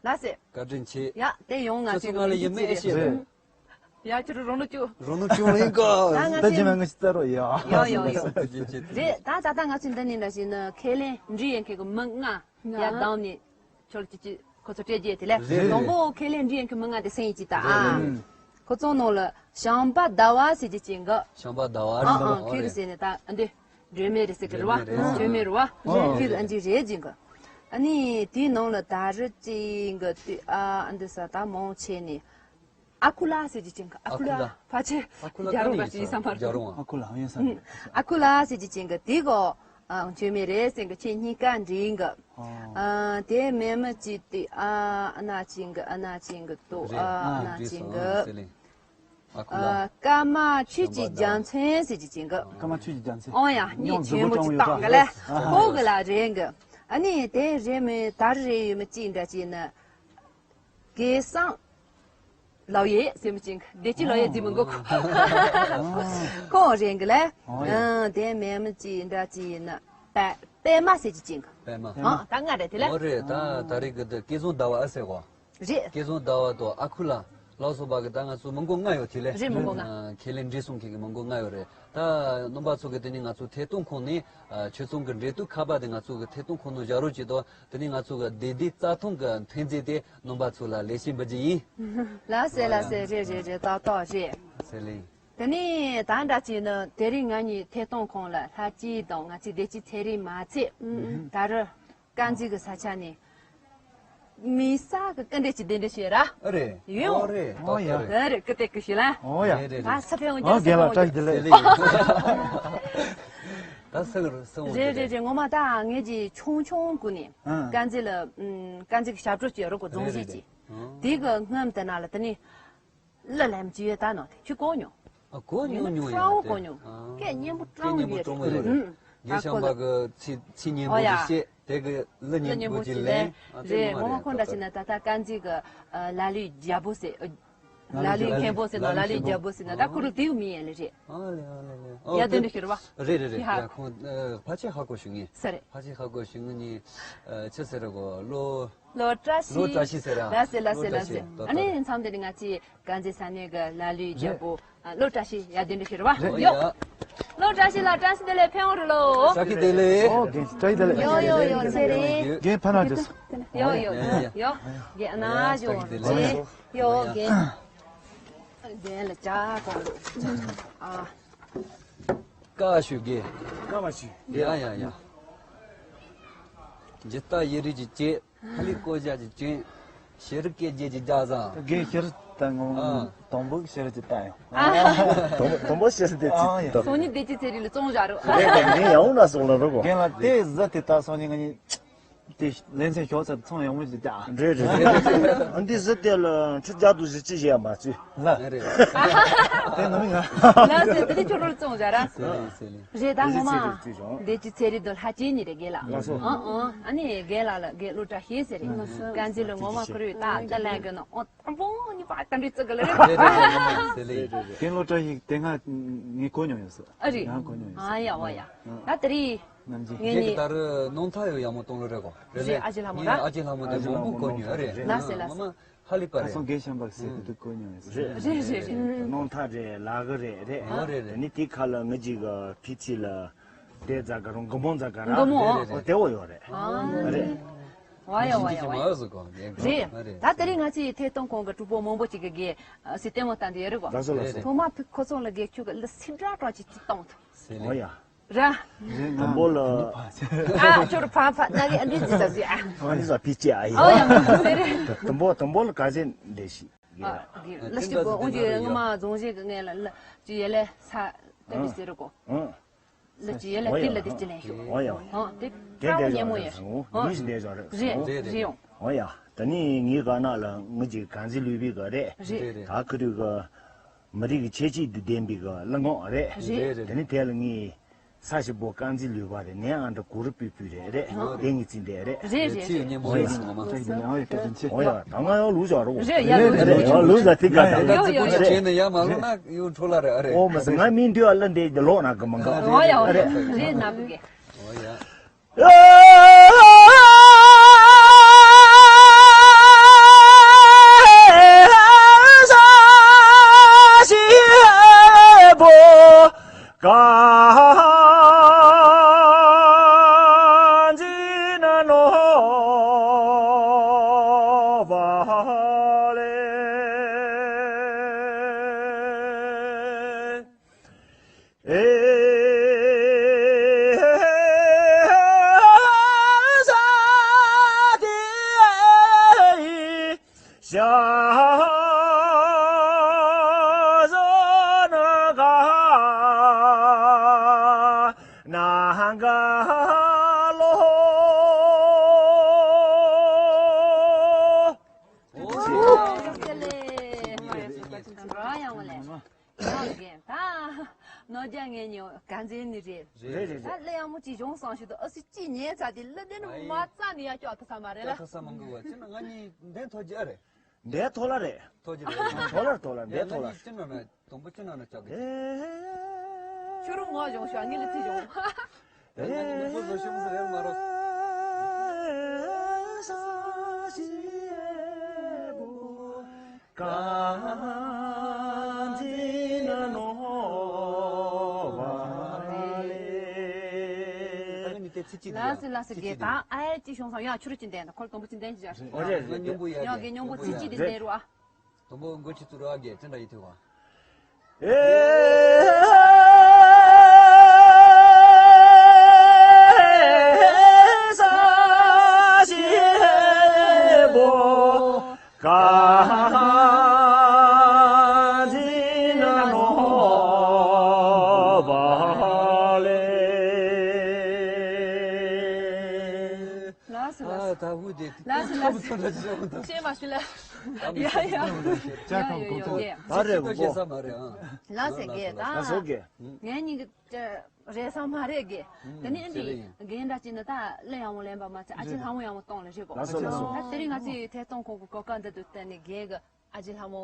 ལ་སེ། བཀའ་དྲིན་ཆེ། ཡ་དེ་ཡོང་ང་ཚོ་ཚོ་ང་ལ་ཡི་མེ་ཨེ་ཤེས་རེད། ཡ་ཁྱོད་རོ་ནུ་ཅུ། རོ་ནུ་ཅུ་ཡིན་གོ། ད་ང་ད་ཚོ་ཇི་མ་ངི་ཤི་ཙ་རོ་ཡ། ཡོ་ཡོ་ཡོ། རེད། ད་ད་ད་ང་ཚོ་འདི་ནས་འདྲ་ཞིག་ནི་ཁས་ལེན་འདྲི་ཡན་མཁན་གི་མི་ལྔ་ཡ་བདམས་ནས་ཁྱོད་ཀྱི་ཅི་ཁོ་ཚོ་སྤྲད་རྒྱུ་དེ་ལས། རེད། དང་པོ་ཁས་ལེན་འདྲི་ཡན་མཁན་མི་ལྔ་དེ་སེང་ཡིན་ཅི་ད་ཨ། རེད། ཁོ་ཚོ་ནང་ལ་བྱམས་པ་ཟླ་བ་ཟེར་གྱི་ཅན་གི། བྱམས་པ་ཟླ་བ་ཨ་རེད། ཨ་ཨ་ཁྱོད་ཀྱི་ཟེར་ནས་ད་འདི། སྒྲོལ་མ་རེད་ཟེར་གི་རེད་བ། སྒྲོལ་མ་རེད། སྒྲོལ་མ་རེད་བ། ཨོ། ཁྱོད་ཨ་འདི་རེད་ཅིང་གི། ཨ་ནི་དེའི་ནང་ལ་ད་རི་ཅིང་གི་དུས་ཨ་ཨ་འདི་ས་ད་མང་ཆེ་ནི། ཨ་ཁུ་ལ་ཟེར་གྱི་ཅིང་གི། ཨ་ཁུ་ལ། ཨ་ཁུ་ལ། ཕལ་ཆེར་ཨ་ཁུ་ལ་རྒྱ་རོང་ག་ཅིག་ཡིན་ས་མ་རེད། རྒྱ་རོང་ཨ། ཨ་ཁུ་ལ་ཡིན་ས་རེད། ཨ་ཁུ་ལ་ཟེར་གྱི་ཅིང་གི་དེ་གོ། ཨ་སྒྲོལ་མ་རེད་ཟེར་གི་ཁྱེད་གཉིས་ཀ་འདྲིས་གི། ཨོ། ཨ་དེ་མེད་མི་ཅིག་དུས་ཨ་ཨ་ན་ཅིང་གི་ཨ་ན་ཅིང་གི་དུ་རེད། ཨ་ཨ་ན་ཅིང་གི། སྒྲིས་སོང་ཟེར་ལེ། ཨ་ཁུ་ལ། ཨ། ཀརྨ་ཆོས་ཀྱི་རྒྱལ་མཚན་ཟེར་གྱི་ཅིང་གི། ཀརྨ་ཆོས་ཀྱི་རྒྱལ་མཚན། ཨོ་ཡ། མྱོང་མྱི་ཆེན་པོ་ཅིག་བཏང་གི་ལེ། ཨ་ཧ། ཁོ་གི་ལ་རེད་གི། ཨ་ནི་དེ་རེད་མི་ད་རེད་ཡོད་མི་ཅིག་འདྲ་ཅིག་ནི། སྐལ་བཟང་ལོ་ཡེ་ཟེར་མི་ཅིང་གི་བདེ་སྐྱིད་ལོ་ཡེ་ཟེར་མི་མགོ་ཁུ། ཁོ་རེད་གི་ལེ། ཨོ་ཡ། ཨ་དེ་མེད་མི་ཅིག་འདྲ་ཅིག་ནི། པད་པད་མ་ཟེར་གྱི་ཅིང་གི། པད་མ། ཨ་ད་ང་རེད་དེ་ལེ། ཨོ་རེད། ད་ད་རེད་གི་དེ་སྐལ་བཟང་ཟླ་བ་ཨ་ཟེར་གོ། རེད། སྐལ་བཟང་ཟླ་བ་དང་ཨ་ཁུ་ལ་ལགས་སོ་བ་གི་ད་ང་ཚོ་མི་མགོ་ལྔ་ཡོད་དེ་ལས། རེད། མི་མགོ་ལྔ། ཨ་ཁས་ལེན་འདྲི་སོང་མཁན་གི་མི་མགོ་ལྔ་ཡོད་རེད། ད་རྣམ་པ་ཚོ་གི་དེ་ནི་ང་ཚོ་ཐད་གཏོང་ཁང་ནས་ཨ་ཆོས་ཚོང་གི་འབྲེལ་གཏུག་ཁ་པར་དེ་ང་ཚོ་གི་ཐད་གཏོང་ཁང་ནང་བཞག་རོགས་གྱིས་དོ། དེ་ནི་ང་ཚོ་གི་བདེ་སྡུག་རྩ་ཐང་གི་ཐོན་རྫས་དེ་རྣམ་པ་ཚོ་ལ་ལེན་བྱེད་འབུལ་རྒྱུ་ཡིན། ལགས་སེ་ལགས་སེ། རེད་རེད་རེད། ཏག་ཏག་རེད། ཟེར་ལེ། དེ་ནི་ད་འདྲ་བྱས་ན་དེ་རིང་ང་གཉིས་ཐད་གཏོང་ཁང་ལ་ལྷ་སྐྱིད་དང་ང་ཚོའི་བདེ་སྐྱིད་ཚེ་རིང་མ་ཚད། ད་རུ། དཀར་མཛེས་ཀྱི་ས་ཆ་ནས། མི་ས་གི་སྐུ་འདྲ་གྱི་གདན་འདྲེན་བྱས་ར། ཨ་རེད། ཡོང་། ཨོ་རེད། ཨོ་ཡ། ཨ་རེད། ཀི་ཏེ་ཀི་ཤི་ལ། ཨོ་ཡ། རེད་རེད་ཨ་རེད། ས་ཕེ་འོང་ཨོ་རྒྱ་ས་རྒན་ལགས་འོང་རྒྱ། བཀྲ་ཤིས་བདེ་ལེགས། ད་ས་གི་ས་འོང་རྒྱ། རེད་རེད་རེད། ངོ་མ་ད་ངེད་ཀྱི་ཆུང་ཆུང་ཀུན་ནས། ཨ། དཀར་མཛེས་ལ། ཨམ། དཀར་མཛེས་ཀྱི་ཞབས་བྲོ་ཅིག་ཡོད་རོགས་གོ། རྫོང་རེད་གཞིས་རེད་ཀྱི། རེད། ཨ། དེ་གི་སྔོན་དེ་ན་ལ་དེ་ནས། གླུ་ལེན་གྱི་ཡོད་ད་ནོ་དེ་ཁྱོད་གོ་མྱོང་། ཨ་གོ་མྱོང་མྱོང་ཡ་ཧྲའོ་གོ་མྱོང་། ཨ། སྐད་སྙན་པོ་སྐད་སྙན་པོ་ཀྲོང་ཡོད་རེད། ཀྲོང་ཡོད་རེད། ཨུ། རྒན་ཤམ་པ་གི་ཚིག་ཚིག་སྙན་པོ་ཨོ་ཡ། ཞིག་བཤད། དེ་གི་གླུ་སྙན་པོ་ཅིག་ལེན། ཨ་དེ་རེད། ངོ་མ་ངོ་མ་ཁོང་འདྲ་ཞིག་ན་ད་ལྟ་དཀར་མཛེས་གི་ལ་ལུའི་རྒྱལ་པོ་ཟེར། ལ་ལུའི་མཁན་པོ་ཟེར་ནོ། ལ་ལུའི་རྒྱལ་པོ་ཟེར་ན་ད་ཁོ་རུ་དེའུ་མི་ཡན་ལེ་རེད། ཨ་ལེ་ཨ་ལེ་ལེ། ཡ་དོན་འདྲ་ཤི་ར་བ། རེད་རེད་རེད། ཡ་ཁོང་ཕལ་ཆེར་ཧ་གོ་ཞུ་ངེས། ས་རེད། ཕལ་ཆེར་ཧ་གོ་ཞུ་ངེས་ནི། ཆི་ཟེར་ར་གོ་ལོ། ལོ་བཀྲ་ཤིས། ལོ་བཀྲ་ཤིས་ཟེར་ར། ལ་སེ་ལ་སེ་ལ་སེ། ལོ་བཀྲ་ཤིས། ཨ་ནི་མཚམས་དེ་ནི་ང་ཚོའི་དཀར་མཛེས་ས་གནས་ཀྱི་ལ་ལུའི་རྒྱལ་པོ་ལོ་བཀྲ་ཤིས་ཡ་དེ་འདྲ་ཞིག་རེད་བ། ཡོ། ལོ་བཀྲ་ཤིས་ལགས་བཀྲ་ཤིས་བདེ་ལེགས་ཕེབས་འོང་རེ་ལོ། བཀྲ་ཤིས་བདེ་ལེགས། ཨོ་རྒན་བཀྲ་ཤིས་བདེ་ལེགས། ཡོ་ཡོ་ཡོ་ཚེ་རིང་། རྒན་ཕ་ན་ཅོས། ཡོ་ཡོ་ཡོ་ཡོ། རྒན་ཨ་ན་ཞོ་ཚེ་ཡོ་རྒན། རྒན་ལ་ཅག་གོ་ཨ། བཀའ་ཞུ་གེ། བཀའ་མ་ཞུ། ཡ་ཡ་ཡ། ཇི་ལྟ་ཡི་རིགས་ཀྱི་སྐྱེས། ཧ་ལི་ཀོ་ཇ་གྱི་ཅན། ཤེས་རིག་སྐད་རྒྱས་ཀྱི་རྒྱ་བཟང་། རྒན་ཤེས་རིག་ད་ངོ་ཨ། དང་པོ་ཤེར་གྱི་ལྟ་ཡོང་། ཨ། དང་དང་པོ་ཤེར་དེ་ཨ་ཡ། ཚིག་སང་ཉིན་བདེ་སྐྱིད་ཚེ་རིང་ལ་བཙོང་བཞག་རོགས། རེད་དེ་ངས་ཡང་ན་སོང་ལ་རོགས་གོ། རྒན་ལགས་དེ་གཟི་དེ་ད་སང་ཉིན་ང་གཉིས་དེ་ལན་ཚན་ཞོག་ཚར་ཚང་ཡང་མོ་ཞིག་ད། རེད་རེད་རེད། ཨ་འདི་གཟི་དེ་ལ་ཁྲི་བརྒྱ་དུ་གཟི་ཅི་བྱས་མ་བཙུད། ལ་རེད། དེ་ནམ་ཡང་། ལ་ཟེར་དེ་ཁྱོད་རོལ་བཙོང་བཞག་ར། ཟེར་ལེ་ཟེར་ལེ། རེད་ད་ངོ་མ། བདེ་སྐྱིད་ཚེ་རིང་དང་ལྷ་སྐྱིད་གཉིས་རེད་རྒན་ལགས། ལགས་སོ། ཨང་ཨང་ཨ་ནི་རྒན་ལགས་ལ་རྒན་སློབ་གྲྭ་ཤེས་ཟེར་རེད། ལགས་སོ། དཀར་མཛེས་ལ་ངོ་མ་ཁུར་ཡོད་ད་ད་ལན་རྒན་ནོ་ཨོ། དང་པོ་ཉི་པ་དམ་རི་ཙི་ག་ལ་རེད། རེད་རེད་རེད་རེད་ཟེར་ལེ། རྒན་སློབ་གྲྭ་ཞིག་དེ་སྔ་ངས་གོ་མྱོང་ཡོད་ཟེར། ཨ་རི། ཡང་གོ་མྱོང་ཡོད་ཟེར། ཨ་ཡ་ཝ་ཡ། ད་དེ་རི། ནམ་རྒྱུན། ངས་ངས་ནི། ད་རུ་ནང་ཐག་ཡོད་ཡག་མོ་གཏོང་ལོ་རེད་གོ། རེད་རེད། ཨ་ཅེ་ལྷ་མོ་ར། ཨ་ཅེ་ལྷ་མོ་དེ་ཨ་ཅེ་མང་པོ་གོ་མྱོང་ཡོད་རེད། ལ་ཟེར་ལ་ཟེར། ཧ་ལི་པ་རེད། ཁ་སང་རྒན་ཤམ་པ་ཟེར་དེ་དུ་གོ་མྱོང་ཡོད་ཟེར། རེད་རེད་རེད་རེད། ནང་ཐག་རེད་ལ་གི་རེད་རེད། ཨ་རེད་རེད། དེ་ནི་དེ་ཁ་ལ་ངི་ཅིག་གི་ཕི་ཚི་ལ། དེ་ཛ་ག་རུང་གི་མོ་ཛ་ག་ར། གི་མོ། རེད་རེད་རེད། དེ་བོ་ཡོད་རེད། ཨ་རེད། ཝ་ཡ་ཝ་ཡ་ཝ་ཡ། མ་ཟུ་གོ་རེད། ད་དེ་རིང་ང་ཚོའི་ཐད་གཏོང་ཁང་གི་གྲོགས་པོ་མང་པོ་ཅིག་གི་གི་སི་ལྟད་མོ་ལྟ་འདི་ཡོད་རེད་གོ། ལགས་སོ་ལགས་སོ། ཐོག་མ་ཕི་ཁོ་ཚོ་ལ་གི་ཁྱོད་གི་ལི་སི་འདྲ་གྲོགས་ཅིག་ཅིག་གཏོང་ཐུབ། ཟེར་ལེ། ཝ་ཡ། ར། རེད་དང་པོ་ལ། ཨ་ཁྱོད་རུ་ཕ་ཕ་ན་གི་ཨ་འདི་ཅི་ཟ་ཟི་ཨ། ཨ་འདི་ཟ་ཕི་ཅི་ཨ་ཡ། ཨོ་ཡ་མ་ཟེར་རེད། དང་པོ་དང་པོ་ལ་ག་ཟེ་འདྲེ་ཞིག་ཡ། ཨ་གི་ལ་ཞིག་གོ་འོང་གི་ངི་མ་རྫོང་གཞིས་གི་ངས་ལ་ལ་ཅི་ཡ་ལེ་ས་ཏེ་འདི་ཟེར་རུ་གོ། ཨང་། ལ་ཅི་ཡ་ལེ་ཏི་ལ་ཏི་ཅི་ལེ་ཞུ། ཨོ་ཡ། ཨོ་ཏི་ཨོ་ཡ། ཀྲ་བོ་ཉེ་མོ་ཡ། ཨོ་ཡ། མི་ཞིག་འདྲེ་ཟ་རེད། རེད་རེད་རེད་ཡོང་། ཨོ་ཡ། ད་ནི་ངའི་ག་ན་ལ་ངི་ཅིག་གང་ཟི་ལུས་པའི་ག་རེད། རེད་རེད། ད་ཁི་རུ་གི་མི་རིགས་ཀྱི་ཁྱད་ཆོས་དུ་ལྡན་པའི་གི་གླུ་ངག་རེད། རེད་རེད། དེ་ནི་དེ་ལ་ངས་ས་ཞིག་པོ་རྐང་འཛིན་ལུས་པ་རེད་ནས་ཨ་འདྲ་གུ་རུ་པུས་པུས་རེད་རེད། ཨ་དེ་ངས་རྩིས་འདྲེ་རེད། རེད་རེད་རེད། ཨོ་ཡ། ཨོ་ཡ། ད་ང་ཡང་ལུས་བཞག་རོགས། རེད་ཡ་ལུས་རེད་ཡ་ལུས་བཞག་ཐིག་ག་ད་ཡོ་ཡོ་ཡོ། བྱས་ནས་ཡ་མ་ལོ་ན་ཡོ་འཕྲོ་ལ་རེད་ཨ་རེད། ཨོ་མ་ཟེར་ང་མིན་དུས་ཨ་ལ་འདི་ལོག་ན་གི་མ་འགའ། ཨོ་ཡ་ཨོ་ཡ། རེད་ན་བུ་གེ། ཨོ་ཡ། ཡག་གི་ད། ནོར་རྒྱ་ངན་ཉོ་ག་འཛིན་ནི་རེད། རེད་རེད་ད་རེད། གླུ་ཡག་མོ་ཅིག་བྱུང་སོང་ཞུ་དུ་ཨ་སི་ཅི་ཉན་ཚ་དེ་གླུ་དེ་ནི་མ་རྩ་ནི་ཡ་ཀྱོག་ཐུ་ས་མ་རེད་ལ། ཀྱོག་ཐུ་ས་མང་གི་བ་ཅི་ན་ང་གཉིས་འདན་ཐོ་རྒྱ་རེད། འདན་ཐོ་ལ་རེད། ཐོ་རྒྱ་རེད། ཐོ་ལ་ཐོ་ལ་འདན་ཐོ་ལ། ཅི་ན་ན་དུམ་བུ་ཅི་ན་ན་ཀྱོག་གི། ཁྱོད་རུ་ངོ་བྱུང་ཤོག་ངི་ལི་ཐི་བྱུང་། ལགས་སོ་ལགས་སོ། རྒན་ད་ཨ་ཡ་ཅི་བྱུང་སོང་ཡ། ཁྱོད་རུ་ཅི་འདན་ད་ཁོལ་དུམ་བུ་ཅི་འདན་ཅི་བྱ། ཡ་རྒན་སྙོམས་པོ་ཡ་རྒན་སྙོམས་པོ་ཚིག་ཅི་དེ་འདན་རུ་ཨ། དང་པོ་མགོ་ཆུ་ཚུར་ར་རྒྱས་ཅི་འདྲ་ཡིན་ཐུབ་བ། ལགས་སོ་ལགས་སོ། ལགས་སོ་ལགས་སོ། ཤེས་མ་ཤེས་ལ། ཡ་ཡ། ཅ་ཁམ་གོང་ཐོག་ད་རེ་གོ། ལགས་སོ་རྒན་ད། ལགས་སོ་རྒན། ངའི་སྙིང་གི་རེད་ས་མ་རེད་རྒན། དེ་ནི་ཨ་འདི་རྒན་འདྲ་ཅིག་ནི་ད་གླུ་ཡག་མོ་ལེན་པ་མ་ཚད་ཨ་ཅེ་ལྷ་མོ་ཡག་མོ་གཏོང་ལ་རེད་གོ། ལགས་སོ་ལགས་སོ། ད་དེ་རིང་ང་ཚོའི་ཐད་གཏོང་ཁང་གི་གོ་སྐབས་འདི་དུ་བརྟེན་ནས་རྒན་གི་ཨ་ཅེ་ལྷ་མོ་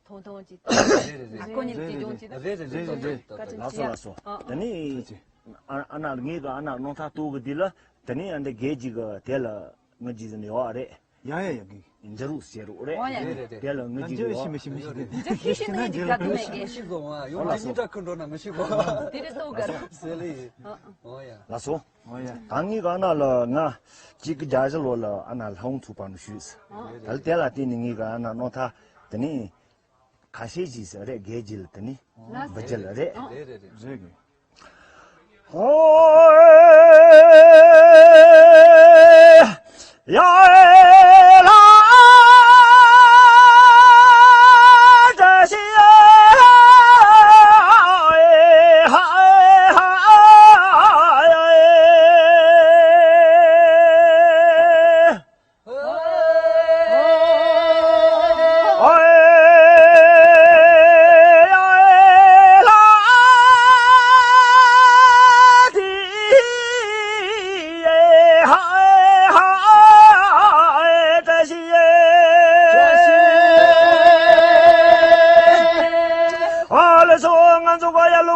ཐོང་ཐོང་ཅིག་གཏོང་། རེད་རེད་རེད། ཨ་ཁོ་གཉིས་ཀྱི་སྦྱོང་ཅིག་རེད་རེད་རེད་རེད། བཀའ་དྲིན་ཆེ། ལགས་སོ་ལགས་སོ། ཨ་དེ་ནི་ཨ་ཨ་ན་ངེད་ཀྱི་ཨ་ན་རྣམ་ཐར་གཏོང་གི་འདི་ལ་དེ་ནི་ཨ་འདི་རྒན་ཅིག་གི་དེ་ལ་ང་ཅིག་ཟེར་ནས་ཡོད་རེད། ཡ་ཡ་ཡ་གི། འདི་རུ་ཟེར་རོ་རེད། ཨོ་ཡ་ཡ། དེ་ལ་ངུ་ཅིག་ཡོད། ཞི་མི་ཞི་མི་ཞི་མི། འདི་ཁྱི་ཞི་མི་འདི་ག་གི་མེད་གི། ཞི་གོ་ང་ཡོང་དེ་ཉིན་དྲ་ཁུ་འགྲོ་ན་ངུ་ཞི་གོ། དེ་རེད་ལྟོ་ག་རེད། ཟེར་ལེ་ཡིན། ཨོ་ཡ། ལགས་སོ། ཨོ་ཡ། ད་ངི་ག་ན་ལ་ང་གཅིག་གི་རྒྱ་གཞི་ལོ་ལ་ཨ་ན་ལྷ་འོང་ཚུགས་པ་ནུ་ཞུས། ད་ལ་དེ་ལ་བརྟེན་ནས་ངི་ག་ན་རྣམ་ཐར་དེ་ནི་ཁ་ཤས་ཅིག་ཟེར་རེད། རྒན་ཅིག་ལ་དེ་ནི་བུ་ཅིག་ལ་རེད། རེད་རེད་རེད། རེད་གི།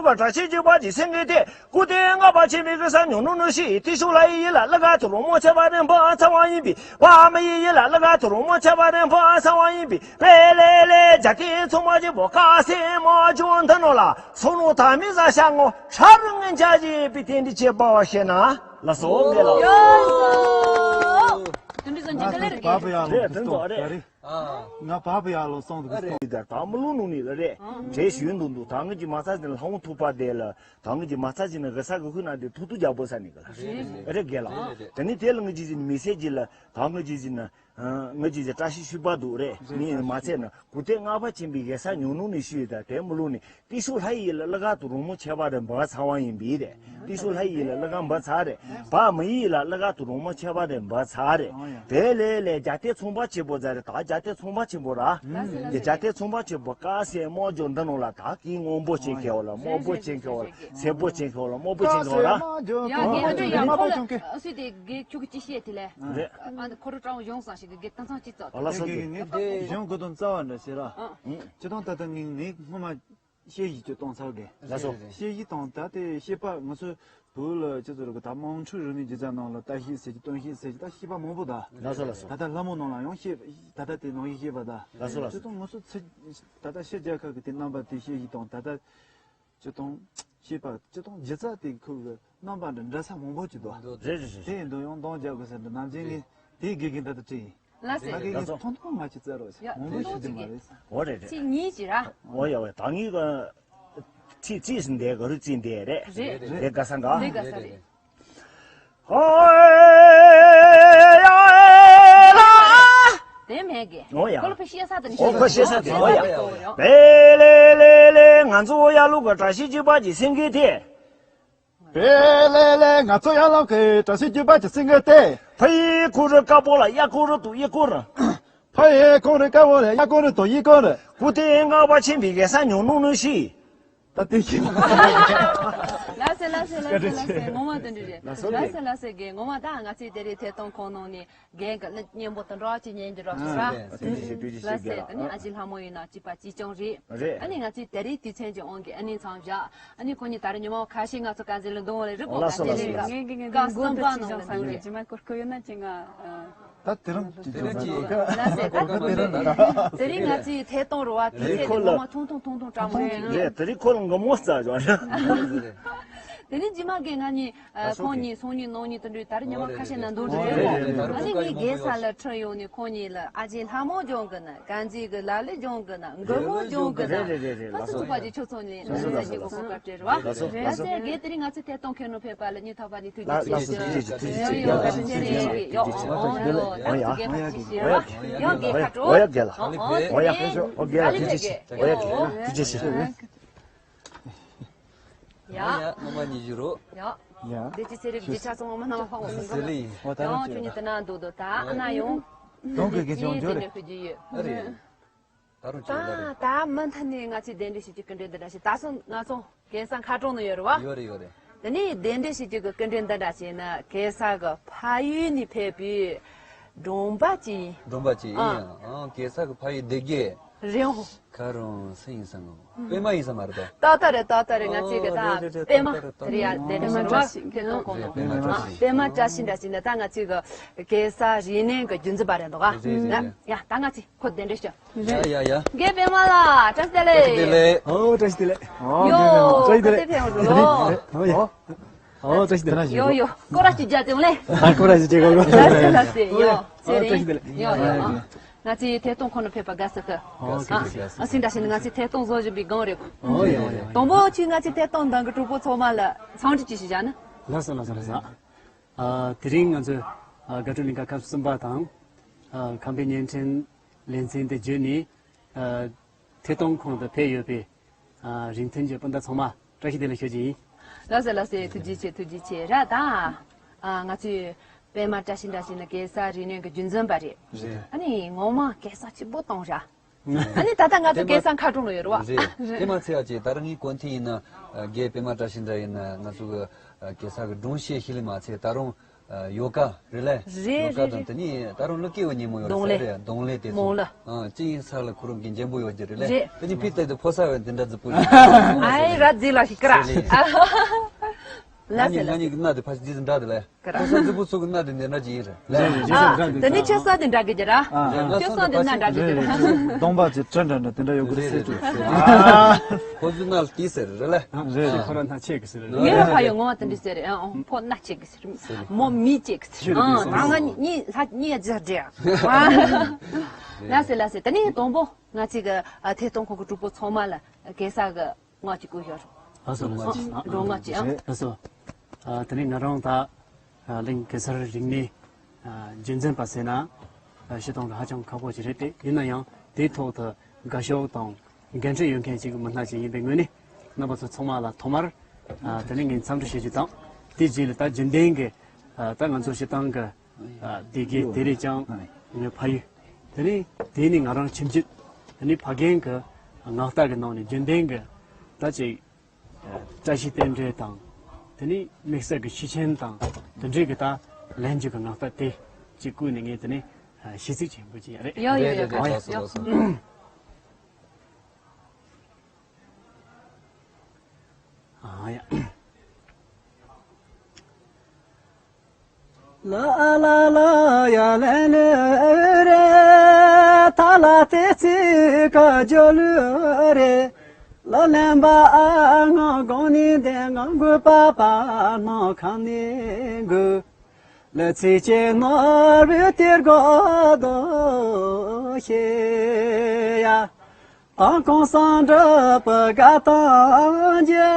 བ་བཀྲ་ཤིས་འཇིགས་པ་འཇིགས་སེང་གེ་སྟེ། སྐུ་རྟེན་ལྔ་པ་ཆེན་པོའི་གེ་སར་ཉོན་མོངས་ནུས་ཤིང་། ཏེ་ཤུ་ལྷ་ཡི་ཡུལ་ལ་ཀླུ་དགའ་ཏུ་རོལ་མོ་ཆེ་བ་རིམ་པ་ཚ་བ་ཡིན་པས། བ་མ་ཡི་ཡུལ་ལ་ཀླུ་དགའ་ཏུ་རོལ་མོ་ཆེ་བ་རིམ་པ་ཚ་བ་ཡིན་པས། པེ་ལེ་ལེ་རྒྱ་སྟེང་ཚོང་པ་ཆེན་པོ་ཀ་སེ་མ་ཇོ་འདི་ནོ་ལ་སོ་ནོ་ཐ་མི་ཟ་ཤ་ངོ་ཧྲ་རུ་ངན་ཆ་ཅེས་པའི་རྟེན་འབྲེལ་བྱེད་པ་བ་ཤེ་ན་ལ་སོ་མེ་ལ། ཡོ། དུ་འདི་ཚོ་འཇིགས་ལེ་རེད། བ་བ་ཡ་ལོ་རེད། དུ་འདི་ཚོ་རེད། ང་བ་བ་ཡ་ལོ་སོང་འདུག་སྟོང་། ད་མི་ལུང་ནུ་ནི་ལ་རེད། གྲས་ཞུ་འདུག་འདུག་ད་ངི་ཅི་མ་ཚ་ཟིན་ལྷ་འོང་ཐུག་པ་དེ་ལ། ད་ངི་ཅི་མ་ཚ་ཟིན་གི་ས་གི་ཧུ་ན་དེ་ཐུག་ཐུག་རྒྱ་པོ་ས་ནི་གི་ལ་རེད། རེད་གེ་ལ། དེ་ནི་དེ་ལ་ངི་ཅི་ཟིན་མི་སེ་ཅི་ལ་ད་ངི་ཅི་ཟིན་ངི་ཅི་ཟིན་བཀྲ་ཤིས་ཤུ་པ་འདུག་རེད། ནི་མ་ཚད་ན་སྐུ་རྟེན་ལྔ་པ་ཆེན་པོའི་གེ་སར་ཉོན་མོངས་ནུས་ཤིང་ད་དེ་མི་ལུང་ནི། ཏེ་ཤུ་ལྷ་ཡི་ཡུལ་ལ་ཀླུ་དགའ་ཏུ་རོལ་མོ་ཆེ་བ་རིམ་པ་ཚ་བ་ཡིན་པས་རེད། ཏེ་ཤུ་ལྷ་ཡི་ཡུལ་ལ་ཀླུ་དགའ་འབུམ་ཚ་རེད། བ་མ་ཡི་ཡུལ་ལ་ཀླུ་དགའ་ཏུ་རོལ་མོ་ཆེ་བ་རིམ་པ་ཚ་རེད། དེ་ལས་ལས་རྒྱ་སྟེང་ཚོང་པ་ཆེན་པོ་ཚ་རེད། ད་རྒྱ་སྟེང་ཚོང་པ་ཆེན་པོ་ར། རྒྱ་སྟེང་ཚོང་པ་ཆེན་པོ་ཀ་སེ་མོ་ཇོ་འདི་ནོ་ལ་ད་གི་སྔོན་པོ་ཆེན་ཁེ་བ་ལ་སྨུག་པོ་ཆེན་ཁེ་བ་ལ་སེར་པོ་ཆེན་ཁེ་བ་ལ་སྨུག་པོ་ཆེན་ཁེ་བ་ར། ཡང་དགེ་འདུན་ཡང་ཁོ་ལ་སུས་དེ་དགེ་ཁྱུ་གི་ཅི་བཤད་དེ་ལས། རེད། ཨ་ཁོ་རུ་ཀྲང་གཞུང་སང་ཞིག་གི་དགེ་ཏང་ཚང་ཅི་ཙག་ཨ་ལ་སོ་དེ་གི་ནི་དེ་གཞུང་གི་དོན་རྩ་བ་འདྲ་ཞེ་ར། ཨ། ཅི་དང་ད་ལྟ་ངིང་ནི་སྔོན་མ་བཤད་གཞི་ཅི་གཏོང་ཚར་གི། ལ་སོ། བཤད་གཞི་དང་ད་དེ་བཤད་པ་ང་ཚོ་བོད་ལ་ཅི་ཚོ་རུ་གི་ད་དམངས་ཁྲོད་རིག་གནས་སྒྱུ་རྩལ་ནང་ལ་བལྟ་ཤེས་ཟེར་གྱི་སྟོན་ཤེས་ཟེར་གྱི་ད་བཤད་པ་མང་པོ་ད། ལ་སོ་ལ་སོ། ད་ལྟ་ལྷ་མོ་ནང་ལ་ཡང་བཤད་ད་ལྟ་དེ་ནང་བཞིན་བཤད་པ་ད། ལ་སོ་ལ་སོ། ཅི་དང་ང་ཚོ་ཚེ་ད་ལྟ་ཕྱི་རྒྱལ་ཁབ་ཀྱི་དེ་རྣམ་པ་དེ་བཤད་གཞི་དང་ད་ལྟ། སྤྱི་དང་། ཤེས་པ་སྤྱི་དང་སྒྱུ་རྩལ་དེ་ཁུལ་གྱི་རྣམ་པ་འདྲ་འདྲ་ས་མང་པོ་ཅིག་འདུག་རེད་རེད་རེད། དེ་ཡིན་དུ་ཡང་འདང་རྒྱག་དགོས་ཟེར་འདི་ནམ་རྒྱུན་ངས་དེའི་དགེ་རྒན་ད་ལྟ་དྲིས་ཡིན། ལགས་སེ། ད་དགེ་རྒན་ཐོན་ཐོན་ང་ཅིག་བཙལ་རོགས་ཞེས་མང་པོ་ཞིག་འདི་མ་རེད། འོ་རེད་རེད། ཚིག་གཉིས་ཅིག་ར། འོ་ཡ་འོ་ད་ངས་ག་ཚིག་ཚིག་ཟིན་དེ་ག་རུ་ཚིག་འདི་རེད། རེད་རེད། དེ་ག་ས་འགའ། དེ་ག་ས་རེད། དེ་མེད་གི། ཨོ་ཡ། ཁོ་ལ་ཕི་ཤེས་ས་དེ་ནི་ཨོ་ཁོ་ཤེས་ས་དེ་ཨོ་ཡ། པེ་ལེ་ལེ་ལེ་ང་ཚོ་ཨོ་ཡ་ལུག་ག་བཀྲ་ཤིས་འཇིགས་པ་གི་སེང་གེ་དེ། པེ་ལེ་ལེ་ང་ཚོ་ཨོ་ཡ་ལུག་གི་བཀྲ་ཤིས་འཇིགས་པ་གི་སེང་གེ་དེ། ཕ་ཡི་ཁུ་རུ་དཀར་པོ་ལ་ཡ་ཁུ་རུ་དུ་ཡི་ཁུ་རུ། ཕ་ཡི་ཁུ་རུ་དཀར་པོ་ལ་ཡ་ཁུ་རུ་དུ་ཡི་ཁུ་རུ། སྐུ་རྟེན་ལྔ་པ་ཆེན་པོའི་གེ་སར་ཉོན་མོངས་ནུས་ཤིང་། ད་ལྟའི་ཤེས། ལགས་སེ་ལགས་སེ་ལགས་སེ་ལགས་སེ་ངོ་མ་དོན་འགྲིག་རེད། ལགས་སོ་ལགས་སེ་ལགས་སེ་དགེ་ངོ་མ་ད་ང་ཚོའི་དེ་རིང་ཐད་གཏོང་ཁང་ནང་ནས་རྒན་གྱི་གླུ་སྙན་པོ་དང་འདྲ་ཅིག་ཉན་རྒྱུ་རོགས་ཞུ་ར། ཨ་ཐུགས་རྗེ་ཆེ་ཐུགས་རྗེ་ཆེ། ལགས་སེ་རྒན་ལགས་ཨ་ནི་ཨ་ཅེ་ལྷ་མོ་ཡིན་ན་སྐྱིད་པ་སྐྱིད་ཆུང་རེད། རེད། ཨ་ནི་ང་ཚོའི་དེ་རིང་དུས་ཚོད་ཀྱི་དབང་གིས་ཨ་ནི་མཚམས་བཞག་ཨ་ནི་ཁོང་གཉིས་ད་རེས་ཉི་མ་ཁ་ཤས་ང་ཚོ་དཀར་མཛེས་ལ་འདུག་རེད་རིག་གོ། ལགས་སོ་ལགས་སོ་ལགས་སོ། ངས་གི་ངས་གི་མགོ་འདི་ཅིག་བཞག་ས་རེད། རྗེས་མ་སྐོར་སྐོར་ཡོད་ན་ཅིག་ང་། ད་དེ་རིང་དེ་རིང་ཅིག་ལ་ཟེར་ད་དེ་རིང་ད་དེ་རིང་ང་ཚོའི་ཐད་གཏོང་རུ་བ་དེ་ཐད་དེ་ངོ་མ་ཐུང་ཐུང་ཐུང་ཐུང་ཀྲང་མོ་རེད། རེད་དེ་རིང་ཁོ་ལ་མགོ་མོ་རྩ་བྱུང་རེད། དེ་ནི་རྗེས་མ་གི་ང་གཉིས་ཁོང་གཉིས་སོང་གཉིས་ནང་གཉིས་དུ་འགྲོ་ད་རེས་ཉི་མ་ཁ་ཤས་ན་འདུག་འགྲོ་རེད། ཨ་ནི་ངའི་རྒན་ས་ལ་ཁྲིད་ཡོང་ནས་ཁོང་གཉིས་ལ་ཨ་ཅེ་ལྷ་མོ་སྦྱོང་གི་ན་དཀར་མཛེས་གི་ལ་ལི་སྦྱོང་གི་ན་མགུར་མོ་སྦྱོང་གི་ན་རེད་རེད་རེད། ལགས་སོ་ཚུགས་པ་ཅིག་ཆོག་ཚོང་ལས་ནི་ས་ཅིག་གོ་སྐབས་སྤྲད་རེད་བ། ལགས་སོ་ལགས་སོ། རྒན་དེ་རིང་ང་ཚོའི་ཐད་གཏོང་ཁྱོན་ནོ་ཕེབས་པ་ལ་ཉིན་ཐོག་པ་ནས་ཐུགས་རྗེ་ཆེ་ཞུ། ཡོ་ཡོ་བཀའ་དྲིན་ཆེ་རེད། ཡོ་ཡོ་ཡོ་ཡོ་ཡོ་རྒན་ཕ་ཅིག་ཞུ་ར། ཡོ་རྒན་ཁ་དྲོ། ཡོ་ཡོ་རྒན་ལགས། ཡོ་ཡོ་རྒན་ལགས་ཐུགས་རྗེ་ཆེ། ཡོ་ཡོ་རྒན་ཐུགས་རྗེ་ཆེ། ཡ། ཡ་ངོ་མ་ཉི་ཤུ་རོ། ཡ། ཡ། དེ་ཅི་ཚེ་རིག་རྒྱུ་ཆ་ཚང་མ་ནང་ཕང་བ་སོང་། ཟི་ལི་ཡིན། ཡང་ཁྱོད་ཉིད་དེ་ན་འདུག་འདུག་ད་ཨ་ན་ཡོང་། དོང་གི་གི་ཅང་འཇོ་རེད། ཨ་རེད། ད་རུང་ཅི་ཡོད་ད་རེད། ད་མུ་མཐུད་ནས་ང་ཚོས་གདན་འདྲེན་ཞུ་རྒྱུ་སྐུ་མགྲོན་འདི་འདྲ་ཞིག་ད་སོང་ང་ཚོ་གེ་སར་མཁར་གྲོང་ན་ཡོད་རེད་བ། ཡོད་རེད་ཡོད་རེད། དེ་ནས་གདན་འདྲེན་ཞུ་རྒྱུ་གི་སྐུ་མགྲོན་འདི་འདྲ་ཞིག་ནི་གེ་སར་གི་ཕ་ཡུལ་ནས་ཕེབས་པའི་སྒྲོམ་པ་ཅིག་ཡིན། སྒྲོམ་པ་ཅིག་ཡིན་ཨ། ཡང་ཨང་གེ་སར་གི་ཕ་ཡུལ་སྡེ་དགེ། རེད་འོང་། ཁ་རོང་སུ་ཡིན་ས་ངོ་། པད་མ་ཡིན་ས་མ་རེད་དོ། ཏག་ཏག་རེད་ཏག་ཏག་རེད། ང་ཚོའི་གི་ད་ཨོ་རེད་རེད་རེད། པད་མ་ཏག་ཏག་རེད་ཏག་ཏག་རེད། ཡ་དེ་འདྲ་ཞིག་རེད་བ། ཁྱེད་ཚོ་གོང་ནོ་རེད། པད་མ་བཀྲ་ཤིས། པད་མ་བཀྲ་ཤིས་འདྲ་ཞིག་ནི་ད་ང་ཚོའི་གི་གེ་སར་རིག་གནས་གི་རྒྱུན་འཛིན་པ་རེད་འདུག་ག་རེད་རེད་རེད། ཡ་ད་ང་ཚོས་ཁོ་དེ་འདྲ་ཞིག་ཡ་ཡ་ཡ། རྒན་པད་མ་ལགས་བཀྲ་ཤིས་བདེ་ལེགས། བཀྲ་ཤིས་བདེ་ལེགས། ཨོ་བཀྲ་ཤིས་བདེ་ལེགས། ཡོ། བཀྲ་ཤིས་བདེ་ལེགས། ཨོ་ཡ། ཨོ་བཀྲ་ཤིས་བདེ་ལེགས། ཡོ་ཡོ། སྐོར་ར་ཅིག་རྒྱག་དེ་ལེ། ཨ་སྐོར་ར་ཅིག་རྒྱག་གོ། ལགས་སེ་ལགས་སེ། ཡོ། ཨོ་བཀྲ་ཤིས་བདེ་ལེགས། ཡོ་ཡོ། ང་ཚོའི་ཐད་གཏོང་ཁོ་ན་ཕེབས་པ་དགའ་ས་གི། ཨོ་ཨ་སྲིད་འདྲ་ཞིག་ནི་ང་ཚོའི་ཐད་གཏོང་བཟོ་བཞིན་པའི་སྒང་རེད། ཨོ་ཡ་ཡ་ཡ། དང་པོ་ཁྱོས་ང་ཚོའི་ཐད་གཏོང་འདང་གི་གྲོགས་པོ་ཚང་མ་ལ་འཚམས་འདྲི་ཅིག་ཞུ་བྱ་ན། ལགས་སོ་ལགས་སོ་ལགས་སོ། ཨ་དེ་རིང་ང་ཚོ་ཨ་དགའ་སྤྲོ་གླིང་ག་ཁམས་གསུམ་པ་དང་ཨ་ཁམས་པའི་བརྙན་འཕྲིན་ལེ་ཚན་དེ་བརྒྱུད་ནས་ཨ་ཐད་གཏོང་ཁང་དུ་ཕེབས་ཡོད་པའི་ཨ་རིང་ཐུང་གི་སྤུན་ཟླ་ཚང་མ་བཀྲ་ཤིས་བདེ་ལེགས་ཞུ་རྒྱུ་ཡིན། ལགས་སོ་ལགས་སོ། ཐུགས་རྗེ་ཆེ་ཐུགས་རྗེ་ཆེ་ར། ད་ཨ་ང་ཚོས་པད་མ་བཀྲ་ཤིས་འདྲ་ཞིག་ནི་གེ་སར་རིག་གནས་ཀྱི་རྒྱུན་འཛིན་པ་རེད། རེད། ཨ་ནི་ངོ་མ་གེ་སར་སྐྱིད་པོ་གཏོང་ར། ཨ་ནི་ད་ལྟ་ང་ཚོ་གེ་སར་མཁར་གྲོང་ལ་ཡོད་རེད་བ། རེད། དེ་མ་ཚད་ཨ་ཅེ་ད་རང་གི་གོན་ཐི་ཡིན་ན་རྒན་པད་མ་བཀྲ་ཤིས་འདྲ་ཡིན་ན་ང་ཚོ་གི་གེ་སར་གི་སྒྲུང་བཤད་ཤེས་ལེ་མ་ཚད་ད་རུང་ ཡོ་ག་རེད་ལེ། རེད། ཡོ་ག་རེད། དང་རེད། དེ་ནི་ད་རུང་ཀླུ་སྐྱེ་བོ་ཉིན་མོ་ཡོད་རེད་ཟེར་རེད། གདོང་ལེན་དེ་ཚོ། གདོང་ལེན། ཨ་ཅི་ཡིན་ས་ལ་ཁོ་རང་གི་འཇམ་པོ་ཡོད་ཀྱི་རེད་ལེ། རེད། དེ་ནི་ཕི་ཏེ་དེ་ཕོ་ས་བས་འདི་འདྲ་རྫི་པོ་ཞིག་ཨའི་ར་རྫི་ལ་ཞིག་ཀ་ར། ལ་ཟེར་ལ་ཟེར། ང་གཉིས་ང་གཉིས་ཀྱི་སྣ་དེ་ཕ་ཞིག་རྫི་འདྲ་དེ་ལེ། ཀ་ར། ཕོ་ས་རྫི་པོ་ཚོ་གི་སྣ་དེ་འདི་འདྲ་ཅིག་ཡིན་རེད་ལེ། རེད་རེད། ཨ་དེ་ནི་ཁྱེད་ས་དེ་འདྲ་གི་རྒྱ་ར། ཨ་ཁྱེད་ས་དེ་སྣ་འདྲ་གི་རྒྱ་ར། གདོང་པ་ཅིག་ཁྲ་འདྲ་འདྲ་དེ་འདྲ་ཡོད་གི་རེད་ཟེར་དུས། ཨ་ཕོ་ཚོ་སྣ་ལ་དེ་ཟེར་རེད་ལེ། རེད་རེད། ཁོ་ར་སྣ་ཆེ་གི་ཟེར་རེད། ངའི་ཕ་ཡོད་ངོ་དེ་འདྲ་ཟེར་རེད། ཨ་ཕོ་སྣ་ཆེ་གི་མོ་མི་གཅིག་ཨང་། ད་ང་གཉིས་ལྷ་གཉིས་རྫི་འདྲ། ལ་ཟེར་ལ་ཟེར། ད་ནི་དང་པོ་ང་གཅིག་གི་ཐད་གཏོང་ཁང་གི་གྲོགས་པོ་ཚང་མ་ལ་གེ་སར་གི་སྔགས་གཅིག་བསྐུལ་ཞོར། ཨ་སོ། སྒྲོལ་སྔགས་གཅིག་ཨང་། ཨ་སོ། ཨ་དེ་ནི་ང་རང་ད་གླིང་གེ་སར་རིག་གནས་རྒྱུན་འཛིན་པ་ཟེར་ན་བཤད་སྟངས་ཀྱི་ཧ་ཅང་ཁག་པོ་ཞིག་རེད་དེ། ཡིན་ན་ཡང་དེའི་ཐོག་ཏུ་དགའ་ཕྱོགས་དང་འགན་འཁྲི་ཡོད་མཁན་ཞིག་གི་མི་སྣ་ཞིག་ཡིན་པའི་ངོས་ནས་རྣམ་པ་ཚོ་ཚང་མ་ལ་ཐོག་མར་ཨ་དེ་ནས་ངས་འཚམས་འདྲི་ཞུ་རྒྱུ་དང་། དེའི་རྗེས་ལ་ད་རྒྱུན་ལྡན་གྱི་ཨ་ད་ང་ཚོ་བྱེད་སྟངས་ཀྱི་ཨ་སྡེ་དགེ་དེ་རེད་ཀྱང་ངའི་ཕ་ཡུལ། དེ་ནས་དེ་ནས་ང་རང་ཁྱིམ་རྒྱུད། དེ་ནས་ཕ་རྒན་གྱི་སྔགས་རྟ་གི་ནང་ནས་རྒྱུན་ལྡན་གྱི་ད་ཅིག་བཀྲ་ཤིས་རྟེན་འབྲེལ་དང་། དེ་ནས་དམིགས་བསལ་གྱི་ཤུལ་ཆེན་དང་དེ་འདྲའི་གི་ད་ལན་རྒྱུ་གི་སྔགས་རྟ་དེ་ཅིག་བསྐུལ་ནས་ངས་དེ་ནས་ཤིས་ཚིག་ཆེན་པོ་ཅིག་ཡ་རེད། ཡོ་ཡོ་ཡོ། ཡོ་ཡོ། ཨ་ཡ། ལ་ལ་ལ་ཡ་ལན་ལུ་རེ། ཐ་ལ་ཏེ་ཚི་ཀ་ཇོ་ལུ་རེ། ལ་ལན་པ་ཨ་ང་གོང་ནི་དེ་ང་གུ་པ་པ་ནོ་ཁ་ནི་གུ། ལ་ཚི་ཅེ་ནོ་རུ་ཏིར་གོ་དོ་ཤེ་ཡ། ཨ་ཀོང་སང་འདྲ་པ་ག་དང་རྗེ་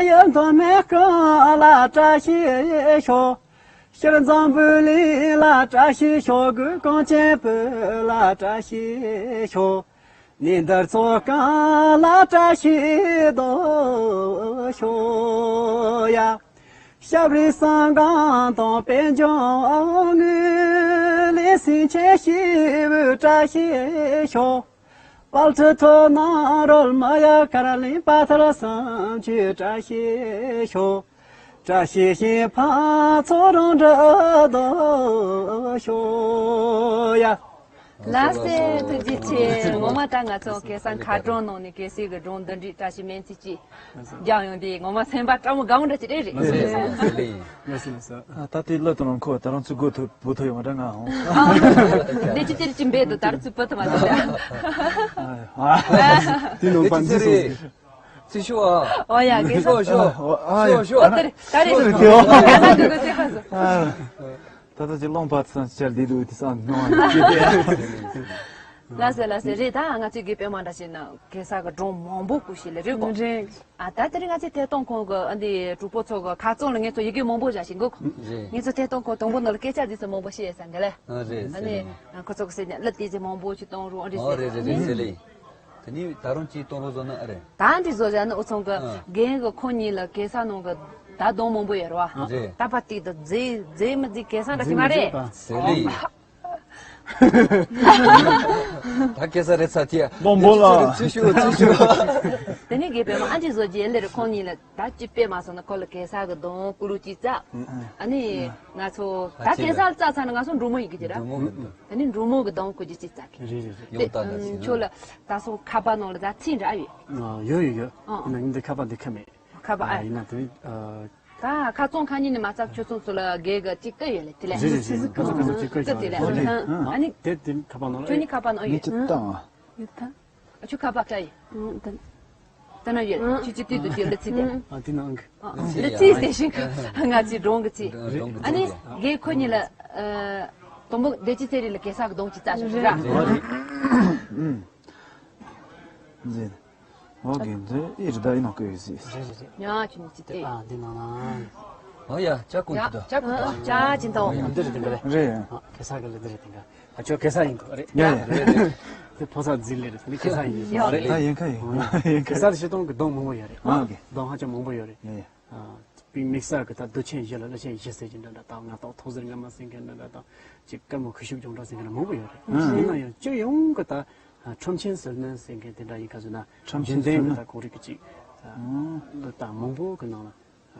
ཡོན་དོ་མེ་ཀང་ལ་བཀྲ་ཤིས་ཤོག་ཤར་འཛམ་བུ་གླིང་ལ་བཀྲ་ཤིས་ཤོག་གུ་ཀོང་ཆེན་བོད་ལ་བཀྲ་ཤིས་ཤོག་ནི་འདར་ཚོ་གང་ལ་བཀྲ་ཤིས་དོ་ཤོག་ཡ། ཤབ་རི་སང་གང་དང་པད་འབྱུང་ངུ་ལི་སིང་ཆེ་ཤི་བུ་བཀྲ་ཤིས་ཤོག་པལ་ཁྲི་ཐོ་ན་རོལ་མ་ཡ་ཀ་ར་ལིང་པ་ཐར་སང་ཆུ་བཀྲ་ཤིས་ཤོག་བཀྲ་ཤིས་ཤིང་ཕ་ཚོ་རང་འདྲ་དོ་ཤོག་ཡ། ལ་སེ་ཐུགས་རྗེ་ཆེ། ངོ་མ་ད་ང་ཚོ་གེ་སར་མཁའ་འགྲོ་ནང་ནས་གེ་སར་གི་སྒྲུང་འདི་འདྲའི་བཀྲ་ཤིས་སྨོན་ཚིག་ཅིག་རྒྱག་ཡོང་དུས་ངོ་མ་སེམས་པ་སྤྲང་མོ་དགའ་མོ་འདྲ་ཅིག་རེད་རེད། ལགས་སོ་ལགས་སོ། ལགས་སོ་ལགས་སོ། ཨ་ད་ལྟའི་གླུ་དང་ཁོ་ད་རང་ཚོའི་མགོ་ཐོག་བུ་ཐོག་ཡོང་བ་འདྲ་ང་འོང་། ཨ་འདི་ཅི་ཅིར་ཅི་འབད་དུ་ད་རུ་ཚུད་པ་དུ་མ་ཚུད་ཨ། དེ་ནང་པ་འདི་སོང་ཟིག་ཚི་ཤོ་ཨ། ཨོ་ཡ་གེ་ཤོ་ཤོ། ཨ་ཡ། ཤོ་ཤོ། ཨ་ད་རེ་ད་རེ་ཤོ་ཤོ། ཨ་ད་གོ་གོ་ཚེ་ཧ་སོ། ད་ལྟ་ཅི་ལོང་པ་ཚང་ཅར་བསྡད་འདུག་དེ་སང་ནོ། ལ་སེ་ལ་སེ་རེད། ད་ང་ཚོའི་དགེ་སྤེལ་མ་འདྲ་ཞིག་ན་གེ་སར་གི་སྒྲུང་མང་པོ་བསྐུར་ཞིག་ལས་རེད་གོ། རེད། ཨ་ད་དེ་རིང་ང་ཚོའི་ཐད་གཏོང་ཁང་གི་ཨ་འདི་གྲོགས་པོ་ཚོ་གི་ཁ་རྩང་ལ་ངེད་ཚོ་ཡི་གེ་མང་པོ་བཞག་ཞིག་འགོ་ཁོ། རེད། ངེད་ཚོ་ཐད་གཏོང་ཁང་དང་པོ་ནང་ལ་སྐད་ཆ་འདི་ཚོ་མང་པོ་བཤད་ཡོད་ས་འདི་ལས། ཨ་རེད། ཨ་ནི་ཁོ་ཚོ་གི་ཟེར་ནས་གླུ་དེ་ཚོ་མང་པོ་ཞིག་གཏོང་རོགས་ཨ་འདྲི་ཨོ་ཟེར། རེད་རེད་རེད་ཟེར་ལེ། དེ་ནི་ད་རུང་ཅིག་གཏོང་རོགས་བཟོ་ན་ཨ་རེད། ད་འདི་བཟོ་བཞག་ན་ཨུ་ཚང་གི་ཨ་རྒན་གི་ཁོ་གཉིས་ལ་གེ་སར་ནང་གི་ད་གདོང་མང་པོ་ཡོད་རེད་བ། རེད། ད་པ་ཏིག་ཏུ་རྫི་རྫི་མི་རྫི་གེ་སར་འདྲ་ཞིག་མ་རེད། ཟེར་ལེ། ད་གེ་སར་རེད་ཚ་ཐིའ། སློང་པོ་ལ། ཚུལ་ཤུ་ཚུལ་ཤུ། དེ་ནི་དགེ་སྤེལ་མ་ཨ་འདྲི་བཟོ་རྒྱུ་ལེར་ཁོང་གཉིས་ལ་ད་ཅི་དཔེ་མ་སོང་ན་ཁོ་ལ་གེ་སར་གི་གདོང་ཀུ་ལུ་ཅིག་བཙག་ཨ་ནི་ང་ཚོ་ད་གེ་སར་བཙག་ཚར་ན་ང་ཚོ་འབྲུག་མོ་ཡི་གི་ཅི་ར། འབྲུག་མོ་གི་གདོང་། དེ་ནི་འབྲུག་མོ་གི་གདོང་ཀུ་ཅི་ཅིག་བཙག་གི། རེད་རེད་རེད། ཡོང་ད་ད་ཟིན་ཁྱོད་ལ་ད་སོ་ཁ་པར་ནང་ལ་ད་ཚིག་འདྲ་ཡོད། ཡོད་ཡོད་ཡོད། ཨ་ཡིན་ན་འདི་ཁ་པར་འདི་ཁ་མེད། ཁ་པར་ཨ། ཡིན་ན་དེ་ཨ། ད་ཁ་རྩང་ཁ་ཉིན་ནས་མ་ཚབ་ཁྱོད་ཚོ་ཚོ་ལ་རྒན་གི་ཅིག་བསྐུར་ཡོད་ལེ་དེ་ལས། རེད་རེད་རེད། ཁ་རྩང་ཁ་རྩང་ཅིག་བསྐུར་བསྐུར་དེ་ལས། ཨ་ནི་དེ་དེ་ཁ་པར་ནང་ལ་ཁྱོད་ནི་ཁ་པར་ནང་ཡོད། ངས་ཅི་བཏང་ཨ། ཡོད་ད། ཁྱོད་ཁ་པར་ཀ་ཡིན། ད་ན་ཡོད། ཨ། ཁྱོད་ཅི་དུས་དུ་དེ་ལ་ཚིག་དེ། ཨ་དེ་ནང་གི། ཨ་ལ་ཚིག་སྟེ་ཞིང་ང་ཚོའི་སྒྲུང་གི་ཚིག་སྒྲུང་གི་ཨ་ནི་ཚིག་རྒན་ཁོ་གཉིས་ལ་ཨ། དང་པོ་བདེ་སྐྱིད་ཚེ་རིང་ལ་གེ་སར་གི་གདོང་ཅིག་བཙག་ཞོག་ར། ཨོ་རེད། ཨུམ། འཛིན། ཨོ་དགེ་འདུན་ཨི་རི་ད་ཨི་ནང་བཀོད་ཡོད་ཟིག་རེད་རེད་རེད། ཡ་ཁྱོད་ནི་ཅི་སྟེ། ཨ་འདི་ནང་ན། ཨོ་ཡ་ཅ་ཀུ་ཡ་འདི་ད། ཅ་ཀུ་ཅ་ཅི་འདུག་ཨ་འདི་རེད་འདི་རེད། རེད། ཨ་གེ་སར་གི་ལ་འདི་རེད་འདི་ག་ཨ་ཁྱོད་གེ་སར་ཡིན་འདུག་རེད། ཡ་ཡ་རེད་རེད། དེ་ཕོ་གསར་འཛིན་ལེ་རེད་འདི་གེ་སར་ཡིན་འདུག་རེད། ད་ཡིན་ཁ་ཡིན་ཡིན་ཁ་ཡིན། གེ་སར་ཞིག་གཏོང་གི་གདོང་མང་པོ་ཡོད་རེད། ཨ་གདོང་ཧ་ཅང་མང་པོ་ཡོད་རེད། ཡ་ཡ། པའི་དམིགས་བསལ་གྱི་ད་མདོ་ཆེན་བཞི་ལ་བླ་ཆེན་བཞི་ཟེར་གྱི་འདྲ་འདྲ་དང་ང་ཏོག་ཐོག་ཟེར་ང་མ་ཟེར་མཁན་འདྲ་འདྲ་དང་ཅིག་དཀར་མོ་ཁུ་བྱུག་སྦྱོང་འདྲ་ཟེར་མཁན་མང་པོ་ཡོད་རེད། ཡིན་ན་ཡང་སྤྱི་ཡོངས་ཀྱི་ད་ཁྲོམ་ཆེན་ཟིལ་གནོན་ཟེར་མཁན་དེ་འདྲ་ཡིན་ཁ་ཟེར་ན་ཁྲོམ་ཆེན་རྒྱུན་ལྡན་གྱི་ཟིལ་གནོན་ད་གོང་རིག་གི་ཅིག་ད་མང་པོ་གི་ནང་ལ་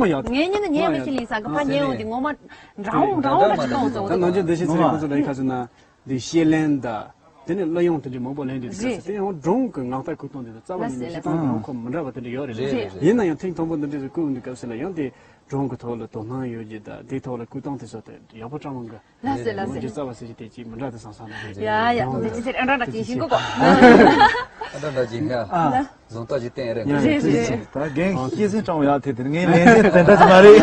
མོ་ཡག་ཐལ། ངས་ཉན་ན་ཉན་མི་ཤེས་ལིང་ས་གི་ཕ་ཉན་འོང་དེ་ངོ་མ་འདྲ་འོང་འདྲ་འོང་ཅིག་གཏོང་སོང་། ད་ནང་ཆེན་བདེ་ཆེན་ཚེ་རིང་ཁོང་ཚོ་ལ་ཡི་ཁ་ཟེར་ན། འདི་ཤེས་ལན་དང་། དེ་ནས་གླུ་དབྱངས་དེ་འདྲ་མང་པོ་ལེན་དུས་དུས་སུ་དེ་ཡང་སྒྲུང་གི་ངག་རྟ་བསྐུལ་སྟངས་དེ་དང་རྩ་བ་ནས་ལགས་སེ། ཤེས་སྟངས་ལགས་སེ། ངོ་ཁོ་མི་འདྲ་བ་དེ་འདྲ་ཡོད་རེད། རེད་རེད། ཡིན་ན་ཡང་ཐེངས་དང་པོ་འདི་འདྲ་ཞིག་བསྐུལ་འདི་སྐབས་སུ་ལ་ཡང་དེ་སྒྲུང་གི་ཐོག་ལ་དོ་སྣང་ཡོད་རྒྱུ་དང་དེའི་ཐོག་ལ་བསྐུལ་སྟངས་དེ་ཚོ་དེ་ཡག་པོ་ཅང་མང་གི། ལགས་སེ་ལགས་སེ། ངོ་རྒྱུ་རྩ་བ་ཟེར་གྱི་དེ་ཅིག་མི་འདྲ་དུ་སང་སང་ན། ཡ་ཡ། དེ་ཅི་ཟེར་ཨ་འདྲ་འདྲ་ཅིག་ཤིང་གོ་གོ། ཨ་འདྲ་འདྲ་ཅིག་ཡ། ཨ། བཟང་རྟགས་ཅིག་བསྟན་རེད། ཡ་རེད་རེད། ད་རྒན་སྐྱེས་སེམས་སྤྲང་བོ་ཡག་ཐེ་དེར་ངའི་ལན་ཟེར་དེ་འདྲ་ཅིག་མ་རེད།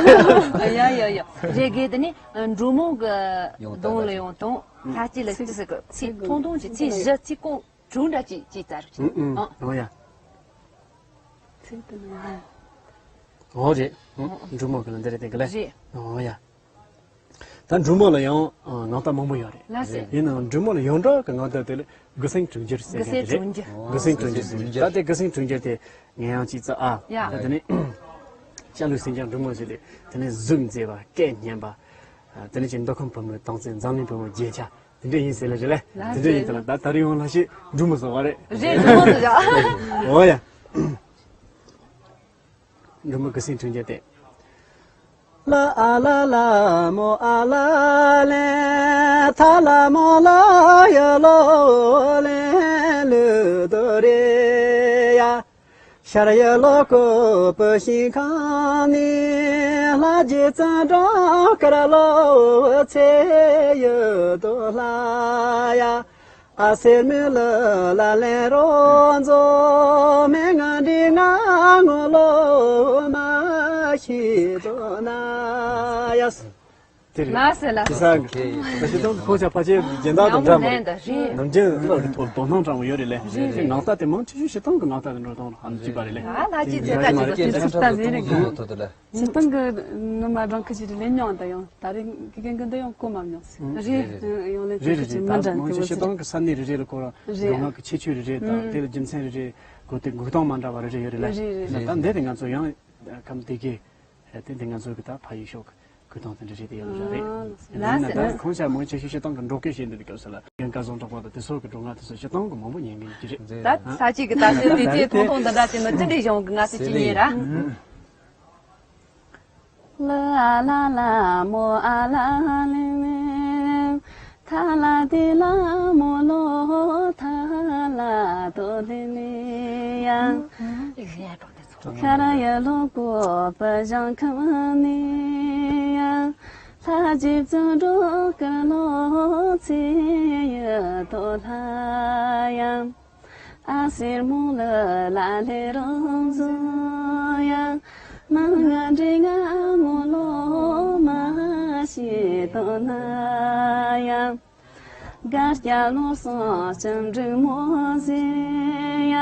ཡ་ཡ་ཡ། རེད་དགེ་དེ་ནི་འབྲུག་མོ་གི་ཡོང་གདོང་ལ་ཡོང་དང་ལྷ་སྐྱིད་ལ་ཅི་ཟེར་གི་ཚིག་ཐུང་ཐུང་ཅིག་ཚིག་བཞི་ཚིག་ཀོང་དྲུག་འདྲ་ཅིག་ཅིག་ཙར་ཅིག་ཨང་། ཨང་། ཨོ་ཡ། ཚིག་དེ་ནི་ཡང་། ཨོ་རེད། འབྲུག་མོ་གི་ལ་འདི་རེད་དེ་གི་ལ། རེད། ཨོ་ཡ། ད་འབྲུག་མོ་ལ་ཡང་ངག་རྟ་མང་པོ་ཡོད་རེད། ལགས་སེ། ཡིན་ནའང་འབྲུག་མོ་ལ་ཡོངས་གྲགས་ཀྱི་ངག་རྟ་དེ་ལ་དགུ་སེང་དྲུག་འགྱུར་ཟེར་མཁན་དེ་རེད། དགུ་སེང་དྲུག་འགྱུར། དགུ་སེང་དྲུག་འགྱུར། ད་དེ་དགུ་སེང་དྲུག་འགྱུར་དེ་ངས་ཡང་ཅིག་ཙ་ཨ། ཡ། ད་དེ་ནི་ཤར་ལུགས་སེང་ལྕམ་འབྲུག་མོ་ཟེར་དེ་དེ་ནི་གཟུགས་མཛེས་པ་སྐད་སྙན་པ། དེ་ནི་ཅིག་མདོ་ཁམས་བུ་མོའི་སྟོང་བཙན་འཛམ་གླིང་བུ་མོ་རྒྱན་ཆ་དེ་འདྲ་ཡིན་ཟེར་ལ་རེད་ལེ། དེ་འདྲ་ཡིན་ཙང་ད་ད་རེས་ཡོང་ལ་ཞིག་འབྲུག་མོ་བཟོ་བ་རེད། རེད། འབྲུག་མོ་བཟོ་བྱ། ཨོ་ཡ། འབྲུག་མོ་དགུ་སེང་དྲུག་འགྱུར་ཏེ། ལ་ཨ་ལ་ལ་མོ་ཨ་ལ་ལེ། ཐ་ལ་མོ་ལ་ཡ་ལོ་ལེ་ལུ་དོ་རེ་ཡ། ཤར་ཡ་ལོ་ཀོ་པུ་ཤིང་ཁང་ནི། ལྷ་རྗེ་བཙན་འབྲོང་དཀར་ལོ་ཚེ་ཡོད་དོ་ལྷ་ཡ། ཨ་སེར་མོ་ལ་ལ་ལེན་རོ་མཛོ་མེ་ང་འདི་ང་ངོ་ལོ་མ་ཤི་དོ་ན་ཡ། དེ་རེད། ལགས་སེ་ལགས་སེ། ཁྱེད་ས་ད་ཤི་སྟངས་ཁོ་ཆ་ཕལ་ཆེར་སྦྱིན་བདག་དང་འདྲ་མ་རེད། ནམ་རྒྱུན་ལ་རི་ཐོག་དོ་སྣང་དྲང་བ་ཡོད་རེད་ལེ། རེད་རེད། ངག་རྟ་དེ་མང་ཆེ་ཤོས་ཤི་སྟངས་ཀྱི་ངག་རྟ་དེ་འགྲོ་སྟངས་ལ་ཧམ་གཅིག་པ་རེད་ལེ། ཨ་ལ་ཅི་ཚེ་ད་ཅི་ཚེ་ཤི་སྟངས་ཟེར་རེད། ཐོག་ཏུ་ལ། ཤི་སྟངས་ཀྱི་ནུ་མ་སྦྲང་ཁུ་ཅི་རེད་ལེ་མྱོང་ད་ཡང་ད་རེས་ཀྱི་རྒན་གི་འདི་ཡང་གོ་མ་མྱོང་ཟེར། རེད། ཡང་ལེ་རེད་རེད་རེད། ད་མང་ཆེ་ཤི་སྟངས་ཀྱི་ས་གནས་རེ་རེ་ལ་ཁོ་རང་རེད། སྒྲུང་ངག་གི་ཁྱད་ཆོས་རེ་རེ་དང་དེ་ལ་རྒྱུ་མཚན་རེ་རེ་གོ་དེ་འགུག་སྟངས་མ་འདྲ་བ་རེ་རེ་ཡོད་རེད་ལེ། རེད་རེད། ད་འདི་དེ་ང་ཚོ་ཡང་ཁམས་དེ་གི་དེ་འདི་ང་ཚོ་གི་ད་ཕ་ཡུལ་ཤོག་གི་དང་དེ་འདྲ་རེད་དེ་ཡོད་ར་རེད། ཨ་ཡིན་ན་ད་ཁོང་ཆ་མང་ཆེ་ཤོས་ཤི་སྟངས་ཀྱི་འགྲོ་སྐྱོད་བྱེད་འདི་འདི་སྐབས་སུ་ལ་ཡང་སྐལ་བཟང་གྲགས་པ་དང་དེ་ཚོ་གི་སྒྲུང་ངག་དེ་ཚོ་ཤི་སྟངས་ཀྱི་མང་པོ་ཉན་གི་ཡོད་ཀྱི་རེད། ད་ས་གཅིག་གི་ད་ལྟའི་དེ་ཚེ་ཐུང་ཐུང་འདི་འདྲ་དེ་ནི་ཅི་འདྲའི་གཞུང་གི་ང་ཚོ་ཅི་ཉན་ར། ལ་ཨ་ལ་ལ་མོ་ཨ་ལ་ལེ་ལེ། ཐ་ལ་ཏི་ལ་མོ་ལོ་ཐ་ལ་ཏོ་ལེ་ལེ་ཡ། ཁ་ར་ཡ་ལོ་ཀོ་པ་ཞང་ཁ་མ་ནི་ཡ། ལྷ་ཅིག་བཙན་འགྲོ་ཀ་ལོ་ཚེ་ཡ་ཏོ་ལྷ་ཡ། ཨ་སེར་མོ་ལ་ལ་ལེ་རང་བཟོ་ཡ། མ་ང་འདྲེ་ང་མོ་ལོ་མ་ཤེས་དོ་ན་ཡ། གར་སྐྱ་ལོ་སོ་ལྕམ་འབྲུག་མོ་ཟེ་ཡ།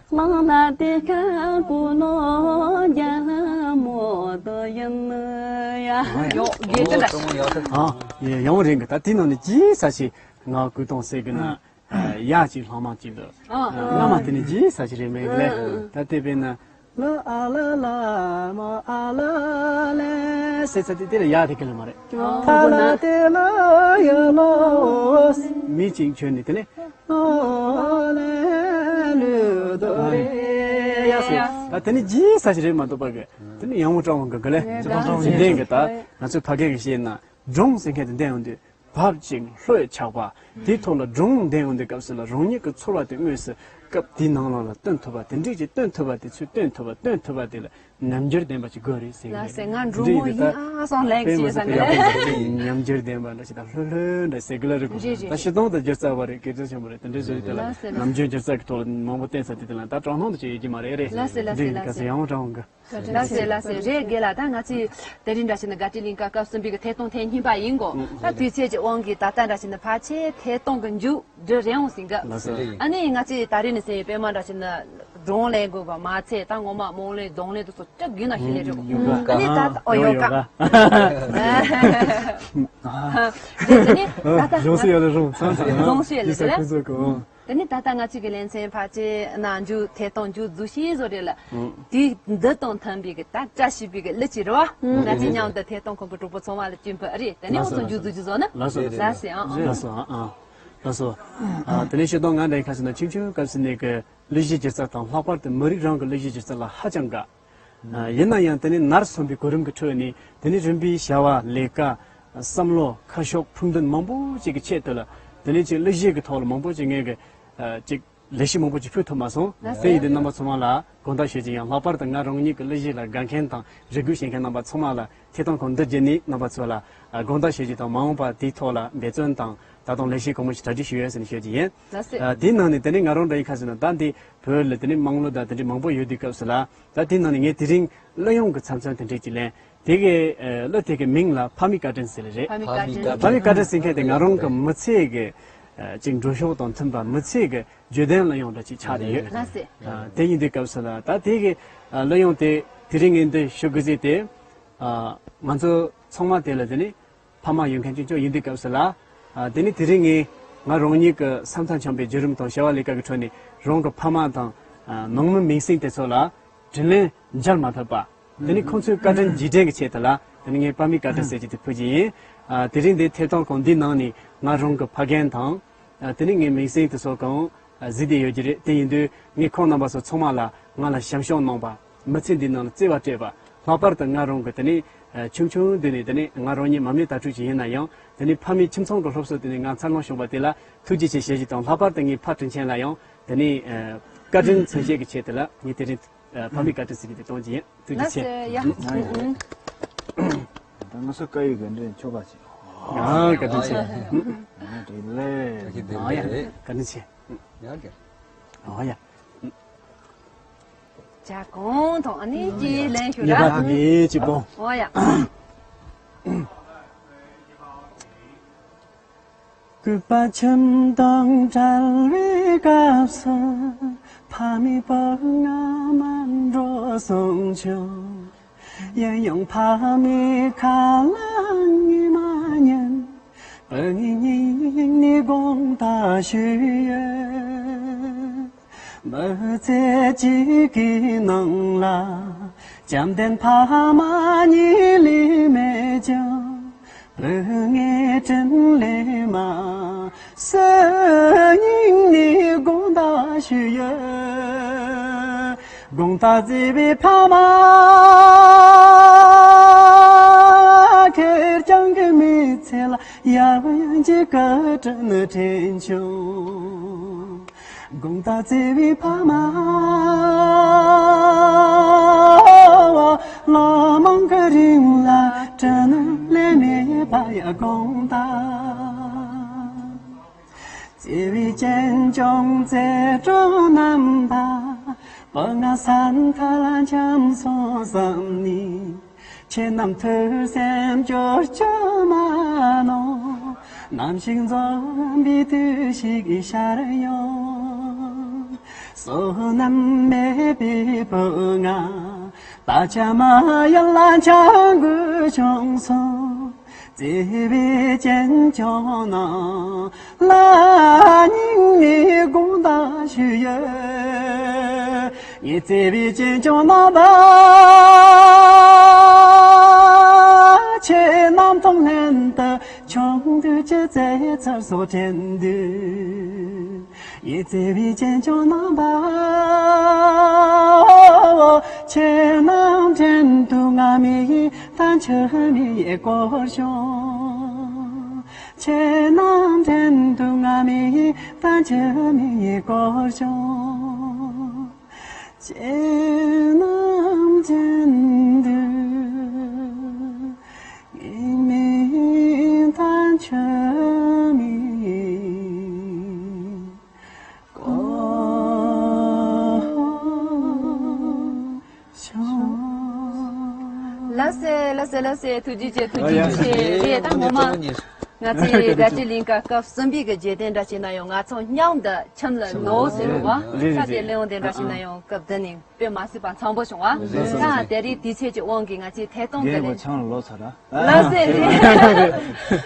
གླང་ལ་དེ་ཁ་ཀུ་ལོ་རྒྱ་ལ་མོ་དོ་ཡིན་ཡ། ཡོ་དགེ་ཏི་ལ། ཨ་ཡ་ཡང་རིང་གི་ད་དེ་ནང་ནས་ཅི་ས་ཞིག་ང་ཀུ་ཏོང་ཟེར་གི་ན། ཡ་གཅིག་ལྷག་མ་གཅིག་འདུག་ཨ། བླ་མ་དེ་ནི་ཇི་ས་ཅི་རེད་མེད་ལེ། ཨ། ད་དེ་བས་ན་ ལ་ཨ་ལ་ལ་མ་ཨ་ལ་ལེ། ཟེར་ཚར་དུས་དེ་ལ་ཡ་དེ་ག་ལ་མ་རེད། ཨོ། ཐ་ལ་དེ་ལ་ཡ་ལོ། མི་གཅིག་བྱོན་ནས་དེ་ནས། ཨ་ལེ་ལུ་དོ་རེ་ཡ་ཟེར། ད་དེ་ནས་རྗེས་ས་ཞིག་རེད་མ་གཏོགས་པ་གི། དེ་ནས་ཡང་མོ་ཀྲང་ཝང་གི་ག་ལེ། ཡ་ད་ད་འདི་འདྲའི་གི་ད་ང་ཚོའི་ཕ་སྐད་ཀྱི་བཤད་ན་སྒྲུང་ཟེར་མཁན་དེ་འདྲ་ཡོང་དུས། བབ་ཅིང་ལྷོད་ཆགས་པ། དེའི་ཐོག་ལ་སྒྲུང་འདོན་ཡོང་དུས་སྐབས་སུ་ལ་རང་ཉིད་ཀྱི་ཚོར་བ་དེ་དངོས་སུ་སྐབས་དེའི་ནང་ལོགས་ལ་སྟོན་ཐུབ་པ་དེ་འདྲས་ཀྱིས་སྟོན་ཐུབ་པ་དེ་ཚོས་སྟོན་ཐུབ་པ་སྟོན་ཐུབ་པ་དེ་ལ་རྣམ་འགྱུར་ལྡན་པ་ཅིག་དགོས་རེད་ཟེར་གྱི་ལགས་སེ། རེད། ང་འབྲུག་འདི་མོ་ཡིན་ཡིན་ད་ཨ་སོང་ལེགས་དཔེ་མ་ཅེས་ཟེར་ཟ་ནི་ཡག་པོ་རེད། འདུག་རྣམ་འགྱུར་ལྡན་པ་འདྲ་ཞིག་དང་ལྷོད་ལྷོད་འདྲ་ཟེར་གི་ལ་རེད། རེད་རེད། ད་ཤི་སྟོང་དང་སྒྱུ་རྩལ་བ་རེད། སྐད་ཆ་ཆེན་པོ་རེད། དེ་འདྲས་བཟོ་ཡི་དེ་ལ་ལགས་སེ་ལགས་རྣམ་འགྱུར་སྒྱུ་རྩལ་གྱི་ཐོག་ལ་མང་པོ་བསྟན་ས་དེ་དེ་ལ་ད་དྲང་སྣང་དུ་བྱེད་ཡོད་ཀྱི་མ་རེད། རེད། ལགས་སེ་ལགས་སེ་འདི་ཡིན་ལགས་སེ། ག་ཚོད་ཡང་དྲང་གི་ལགས་སེ་ལགས་སེ། རེད་དགེ་ལགས། ད་ང་ཚོས་དེ་རིང་འདྲ་བྱས་ན་དགའ་སྤྲོའི་གླིང་ག་སྐབས་གསུམ་པའི་གི་ཐད་གཏོང་ཐེངས་གཉིས་པ་ཡིན་གོ། ཨང་། ད་དུས་ཚོད་ཀྱི་དབང་གིས་ད་ལྟ་འདྲ་བྱས་ན་ཕལ་ཆེར་ཐད་གཏོང་གི་མཇུག་སྒྲིལ་རན་འོང་ཟིན་གི། ལགས་སོ། ཨ་ནི་ང་ཚོས་ད་རེས་ནས་ཟིན་པའི་པད་མ་འདྲ་བྱས་ན་སྒྲུང་ལེན་དགོས་པ་མ་ཚད། ད་ངོ་མ་རྨོངས་ལེན་རྫོང་ལེན་དུ་སོགས་སྐྲག་དགོས་ན་ཤི་ལེ་རེད་གོ། ཡོ་ག་ཨ་ནི་ད་ད་ཨོ་ཡོ་ག་ཨ་ནི་ད་ད་རྫོང་སུ་ཡོད་ལ་རུང་ཚང་ཚང་རྫོང་སུ་ཡོད་ལ་ཡིན་ས་ཟེར་ཁོ་ཚོ་གོ། དེ་ནི་ད་ལྟ་ང་ཚོའི་གི་ལེ་ཚན་ཕལ་ཆེར་ནང་མཇུག་ཐད་གཏོང་མཇུག་རྫོགས་ཤེས་བཟོ་རེད་ལ། ཨང་། དུས་འདི་དང་མཐུན་པའི་གི་ད་བཀྲ་ཤིས་པའི་གི་གླུ་ཅིག་རེད་བ། ཨང་། ང་ཚོས་མཉམ་དུ་ཐད་གཏོང་ཁང་གི་གྲོགས་པོ་ཚང་མ་ལ་སྤྱན་འབུལ་ཨ་རེད། དེ་ནས་ལགས་འོང་སོ་སོང་མཇུག་རྫོགས་ཀྱི་བཟོ་ན། ལགས་སོ། ལགས་སེ་ཨང་ཨང་། ལགས་སོ་ཨང་ཨང་། ལགས་སོ། ཨ་དེ་ནས་ཤེས་དོན་ང་འདྲ་ཡིན་ཁ་ཟེར་ན་ཆུང་ཆུང་སྐབས་སུ་ནས་གི་གླུ་གཞས་སྒྱུ་རྩལ་དང་ལྷག་པར་དུ་མི་རིགས་རང་གི་གླུ་གཞས་སྒྱུ་རྩལ་ལ་ཧ་ཅང་དགའ། ཡིན་ན་ཡང་དེ་ནི་ནར་སོན་པའི་གོ་རིམ་གྱི་ཁྲོད་ནས་དེ་ནི་རིམ་པས་བྱ་བ་ལས་ཀ་བསམ་བློ་ཁ་ཕྱོགས་ཕུགས་འདུན་མང་པོ་ཅིག་གི་ཆེད་དུ་ལ་དེ་ནི་ཅིག་གླུ་གཞས་ཀྱི་ཐོག་ལ་མང་པོ་ཅིག་ངས་གི་ཅིག་ལས་གཞི་མང་པོ་ཅིག་ཕུལ་ཐུབ་མ་སོང་། དེ་ཡིན་དུས་རྣམ་པ་ཚང་མ་ལ་དགོངས་དག་ཞུ་རྒྱུ་ཡང་ལྷག་པར་དུ་ང་རང་ཉིད་ཀྱི་གླུ་གཞས་ལ་དགའ་མཁན་དང་རེ་སྒུག་བྱེད་མཁན་རྣམ་པ་ཚང་མ་ལ་ཐད་གཏོང་ཁང་འདི་བརྒྱུད་ནས་རྣམ་པ་ཚོ་ལ་དགོངས་དག་ཞུ་རྒྱུ་དང་མ་འོངས་པ་དེའི་ཐོག་ལ་འབད་བརྩོན་དང་ད་དུང་ལས་གཞི་གང་མང་ཞིག་གྲ་སྒྲིག་ཞུ་ཡོད་ཟེར་ནས་ཞུ་རྒྱུ་ཡིན། དེའི་ནང་ནས་དེ་ནི་ང་རང་འདྲ་ཡིན་ཁ་ཟེར་ན་ད་འདི་བོད་ལ་དེ་ནི་དམངས་གླུ་དང་དེ་འདྲའི་མང་པོ་ཡོད་དུས་སྐབས་སུ་ལ་ད་དེའི་ནང་ནས་ངས་དེ་རིང་གླུ་དབྱངས་ཀྱི་ཚབ་མཚོན་དེ་འདྲས་ཅིག་ལེན། དེ་གའི་གླུ་དེ་གི་མིང་ལ་ཕ་མའི་བཀའ་དྲིན་ཟེར་ལེ་རེད། ཕ་མའི་བཀའ་དྲིན། ཕ་མའི་བཀའ་དྲིན་ཟེར་མཁན་དེ་ང་རང་གི་མི་ཚེ་གི་ཅིག་འགྲོ་ཕྱོགས་དང་མཐུན་པ་མི་ཚེ་གི་བརྗོད་དོན་གླུ་དབྱངས་འདྲ་ཅིག་ཆགས་བསྡད་ཡོད། དེ་ཡིན་དུས་སྐབས་སུ་ལ་ད་དེ་གི་གླུ་དབྱངས་དེ་དེ་རིང་ངས་འདི་ཞུ་དགོས་ཟེར་ཏེ་ང་ཚོ་ཚང་མ་དེ་ལ་དེ་ནི་ཕ་མ་ཡོད་མཁན་ཅིག་ཅིག་ཡིན་དུས་སྐབས་སུ་ལ། ཨ་དེ་ནི་དེ་རིང་ངས་ང་རང་ཉིད་ཀྱི་ས་མཚམས་འཁྱམས་པའི་བརྒྱུད་རིམ་དང་བྱ་བ་ལས་ཀ་གི་ཁྲོད་ནས་རང་གི་ཕ་མ་དང་ཨ་ནང་མི་མིང་སྲིང་དེ་ཚོ་ལ་དྲིན་ལན་འཇལ་མ་ཐུབ་པ། དེ་ནི་ཁོང་ཚོའི་བཀའ་དྲིན་རྗེས་དྲན་གྱི་ཆེད་དུ་ལ་དེ་ནི་ངས་ཕ་མའི་བཀའ་དྲིན་ཟེར་གྱི་དེ་ཕུལ་གྱི་ཡིན། ཨ་དེ་རིང་འདི་ཐད་གཏོང་ཁང་འདིའི་ནང་ནས་ང་རང་གི་ཕ་རྒན་དང་། ཨ་དེ་ནི་ངའི་མིང་སྲིང་དེ་ཚོ་གང་། གཟིགས་བསྡད་ཡོད་ཀྱི་རེད། དེ་ཡིན་དུས་ངས་ཁོང་རྣམ་པ་ཚོ་ཚང་མ་ལ་ང་ལ་བྱམས་སྐྱོང་གནང་བ། མི་ཚེ་འདིའི་ནང་ལ་བརྩེ་བ་སྤྲད་པ། ལྷག་པར་དུ་ང་རང་གི་དེ་ནས་ཆུང་ཆུང་དུས་ནས་དེ་ནས་ང་རང་ཉིད་མ་མི་དྭ་ཕྲུག་ཅིག་ཡིན་ན་ཡང་དེ་ནས་ཕ་མའི་ཁྱིམ་ཚང་གི་སློབ་གསོ་དེ་ནས་ང་འཚར་ལོངས་བྱུང་བ་དེ་ལ་ཐུགས་རྗེ་ཆེ་ཞུ་རྒྱུ་དང་། ལྷག་པར་དུ་ངའི་ཕ་དྲིན་ཆེན་ལ་ཡང་དེ་ནས་བཀའ་དྲིན་མཚོན་བྱེད་ཀྱི་ཆེད་དུ་ལ་ངས་དེ་རིང་ཕ་མའི་བཀའ་དྲིན་ཟེར་གྱི་དེ་གཏོང་གི་ཡིན། ཐུགས་རྗེ་ཆེ། ལགས་སོ། ཡ། ད་ང་ཚོ་བཀའ་ཡིག་གི་འདྲེན་ཆོག་པ་ཆེ། ཡ་བཀའ་དྲིན་ཆེ། ང་དྲིན་ལས། ཨ་ཡ་བཀའ་དྲིན་ཆེ། ཡ་གི། ཨ་ཡ། ཇ་གང་དང་ཨ་ནི་ཅི་ལན་ཞུ་ངེས་པར་དུ་ར། ངེས་ཅི་པོ། ཨོ་ཡ། སྐུད་པ་ཁྱིམ་དང་བྲལ་བའི་སྐབས་སུ་ཕ་མའི་བུ་ང་མ་འགྲོ་གསུངས་བྱུང་། ཡིན་ཡང་ཕ་མའི་ཁ་ལ་ངས་མ་ཉན། བུ་ངའི་སྙིང་ནས་དགོངས་དག་ཞུས་ཡོད། མི་ཚེ་གཅིག་གི་ནང་ལ་བྱམས་ལྡན་ཕ་མ་གཉིས་ལས་མེད་ཀྱང་། བུ་ངའི་དྲིན་ལས་མ་གསོས། སྙིང་ནས་དགོངས་དག་ཞུས་ཡོད། དགོངས་དག་མཛད་པའི་ཕ་མ། ཁེར་རྐྱང་གི་མི་ཚེ་ལ་ཡང་ཅིག་བཀའ་དྲིན་དྲན་བྱུང་། དགོངས་དག་བརྩེ་བའི་ཕ་མ། ལོ་མང་གི་རིང་ལ་དྲིན་ལན་མེད་པ་ཡ་དགོངས་དག་བརྩེ་བའི་གཅེན་གཅུང་བརྩེ་གྲོགས་རྣམ་པ། བུ་ང་ས་མཐའ་ལ་འཁྱམས་སོང་བསམ་ནས། ཁྱེད་རྣམས་ཐུགས་སེམས་སྐྱོ་བཅུག་མ་གནང་། ནམ་ཞིག་འཛོམས་པའི་དུས་ཤིག་ཤར་ཡོང་། བསོད་ནམས་མེད་པའི་བུ་ང་། ད་ཆ་མ་ཡིན་ལ་འཆར་དགོས་བྱུང་སོང་། བརྩེ་བའི་གཅེན་གཅུང་རྣམས་ལ་སྙིང་ནས་དགོངས་དག་ཞུས་ཡོད། ཉི་ཚེ་བའི་གཅེན་གཅུང་རྣམ་པ། ཁྱེད་རྣམས་དང་ལྷན་དུ་ཆུང་དུས་ཀྱི་རྩེད་མཚར་སོགས་དྲན་དུས། ཉི་ཚེ་བའི་གཅེན་གཅུང་རྣམ་པ། ཁྱེད་རྣམས་དྲན་དུས་ང་མི་ཡི་ད་ཆུ་མི་ཡི་སྐོར་བྱུང་། ཁྱེད་རྣམས་དྲན་དུས་ང་མི་ཡི་ད་ཆུ་མི་ཡི་སྐོར་བྱུང་། ཁྱེད་རྣམས་དྲན་དུས་ངའི་མིག་ད་ཆུ་མིག་སྐོར་བྱུང་། ལགས་སེ་ལགས་སེ་ལགས་སེ། ཐུགས་རྗེ་ཆེ། ཐུགས་རྗེ་ཆེ། རེད། ད་ངོ་མ་ང་ཚོའི་དགའ་སྤྲོའི་གླིང་ག་སྐབས་གསུམ་པའི་གི་རྗེས་དྲན་འདྲ་ཞིག་ན་ཡང་ང་ཚོ་མཉམ་དུ་ཁྱིམ་ལ་ལོག་ཟེར་བ། ས་དེ་གླེང་བ་དེ་འདྲ་ཞིག་ན་ཡང་སྐབས་འདི་ནས་དཔེ་མ་སྲིད་པ་འཚམ་པོ་བྱུང་བ། ད་དེ་རིང་དུས་ཚོད་ཀྱི་དབང་གིས་ང་ཚོའི་ཐད་གཏོང་དེ་ལས། ཁྱིམ་ལ་ལོག་ཚར་ར། ལགས་སེ། རེད།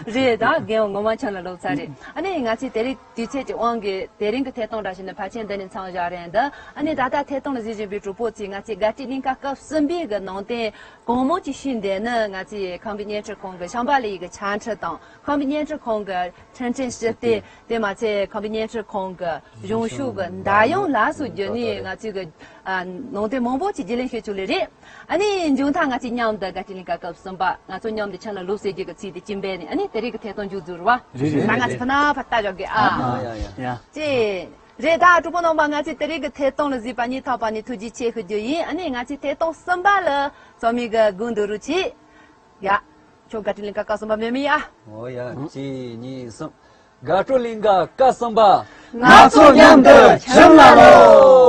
རེད། ད་རྒན་ངོ་མ་ཁྱིམ་ལ་ལོག་ཚར་རེད། ཨ་ནི་ང་ཚོའི་དེ་རིང་དུས་ཚོད་ཀྱི་དབང་གིས་དེ་རིང་གི་ཐད་གཏོང་འདྲ་ཞིག་ནི་ཕལ་ཆེར་འདི་ནས་མཚམས་བཞག་རན་འདི། ཨ་ནི་ད་ལྟ་ཐད་གཏོང་ལ་གཟིགས་བཞིན་པའི་གྲོགས་པོ་ཚོས་ང་ཚོའི་དགའ་སྤྲོའི་གླིང་ག་སྐབས་གསུམ་པའི་གི་ནང་དོན་གང་མང་ཅིག་ཤེས་བསྡད་ནི་ང་ཚོའི་ཁམས་པའི་བརྙན་འཕྲིན་ཁང་གི་ཤམ་བྷ་ལའི་གི་ཆ་འཕྲིན་དང་ཁམས་པའི་བརྙན་འཕྲིན་ཁང་གི་འཕྲིན་ཕྲན་ཞུ་སྟེ། དེ་མ་ཚད་ཁམས་པའི་བརྙན་འཕྲིན་ཁང་གི་གཞུང་ཤོག་གི་འདར་དབྱངས་ལ་སོགས་བརྒྱུད་ནས་ང་ཚོའི་གི་ནང་དོན་མང་པོ་ཅིག་རྒྱུས་ལོན་བྱེད་ཆོག་ལེ་རེད། ཨ་ནི་མཇུག་མཐར་ང་ཚོས་མཉམ་དུ་དགའ་སྤྲོའི་གླིང་ག་སྐབས་གསུམ་པ་ང་ཚོ་མཉམ་དུ་ཁྱིམ་ལ་ལོག་ཟེར་རྒྱུ་གི་ཚིག་དེ་ཅིག་འབད་ནས་ཨ་ནི་དེ་རིང་གི་ཐད་གཏོང་མཇུག་བསྡུ་རུ་བ། རེད་རེད། ད་ང་ཚོ་ཕ་ན་ཕ་ལྟ་བཞག་གི་ཨ། ཡ་ཡ་ཡ། ཅེས། རེད། ད་གྲོགས་པོ་རྣམ་པ་ང་ཚོའི་དེ་རིང་གི་ཐད་གཏོང་ལ་གཟིགས་པ་སྙིང་ཐག་པ་ནས་ཐུགས་རྗེ་ཆེ་ཞུ་རྒྱུ་ཡིན། ཨ་ནི་ང་ཚོའི་ཐད་གཏོང་གསུམ་པ་ལ་རྩོམ་མི་གི་སྒོ་འདོན་རོགས་གྱིས། ཡ། ཁྱོད་དགའ་སྤྲོའི་གླིང་ག་སྐབས་གསུམ་པ་མེད་མི་ཡ། འོ་ཡ། གཅིག་གཉིས་གསུམ། དགའ་སྤྲོའི་གླིང་ག་སྐབས་གསུམ་པ། ང་ཚོ་མཉམ་དུ་ཁྱིམ་ལ་ལོག།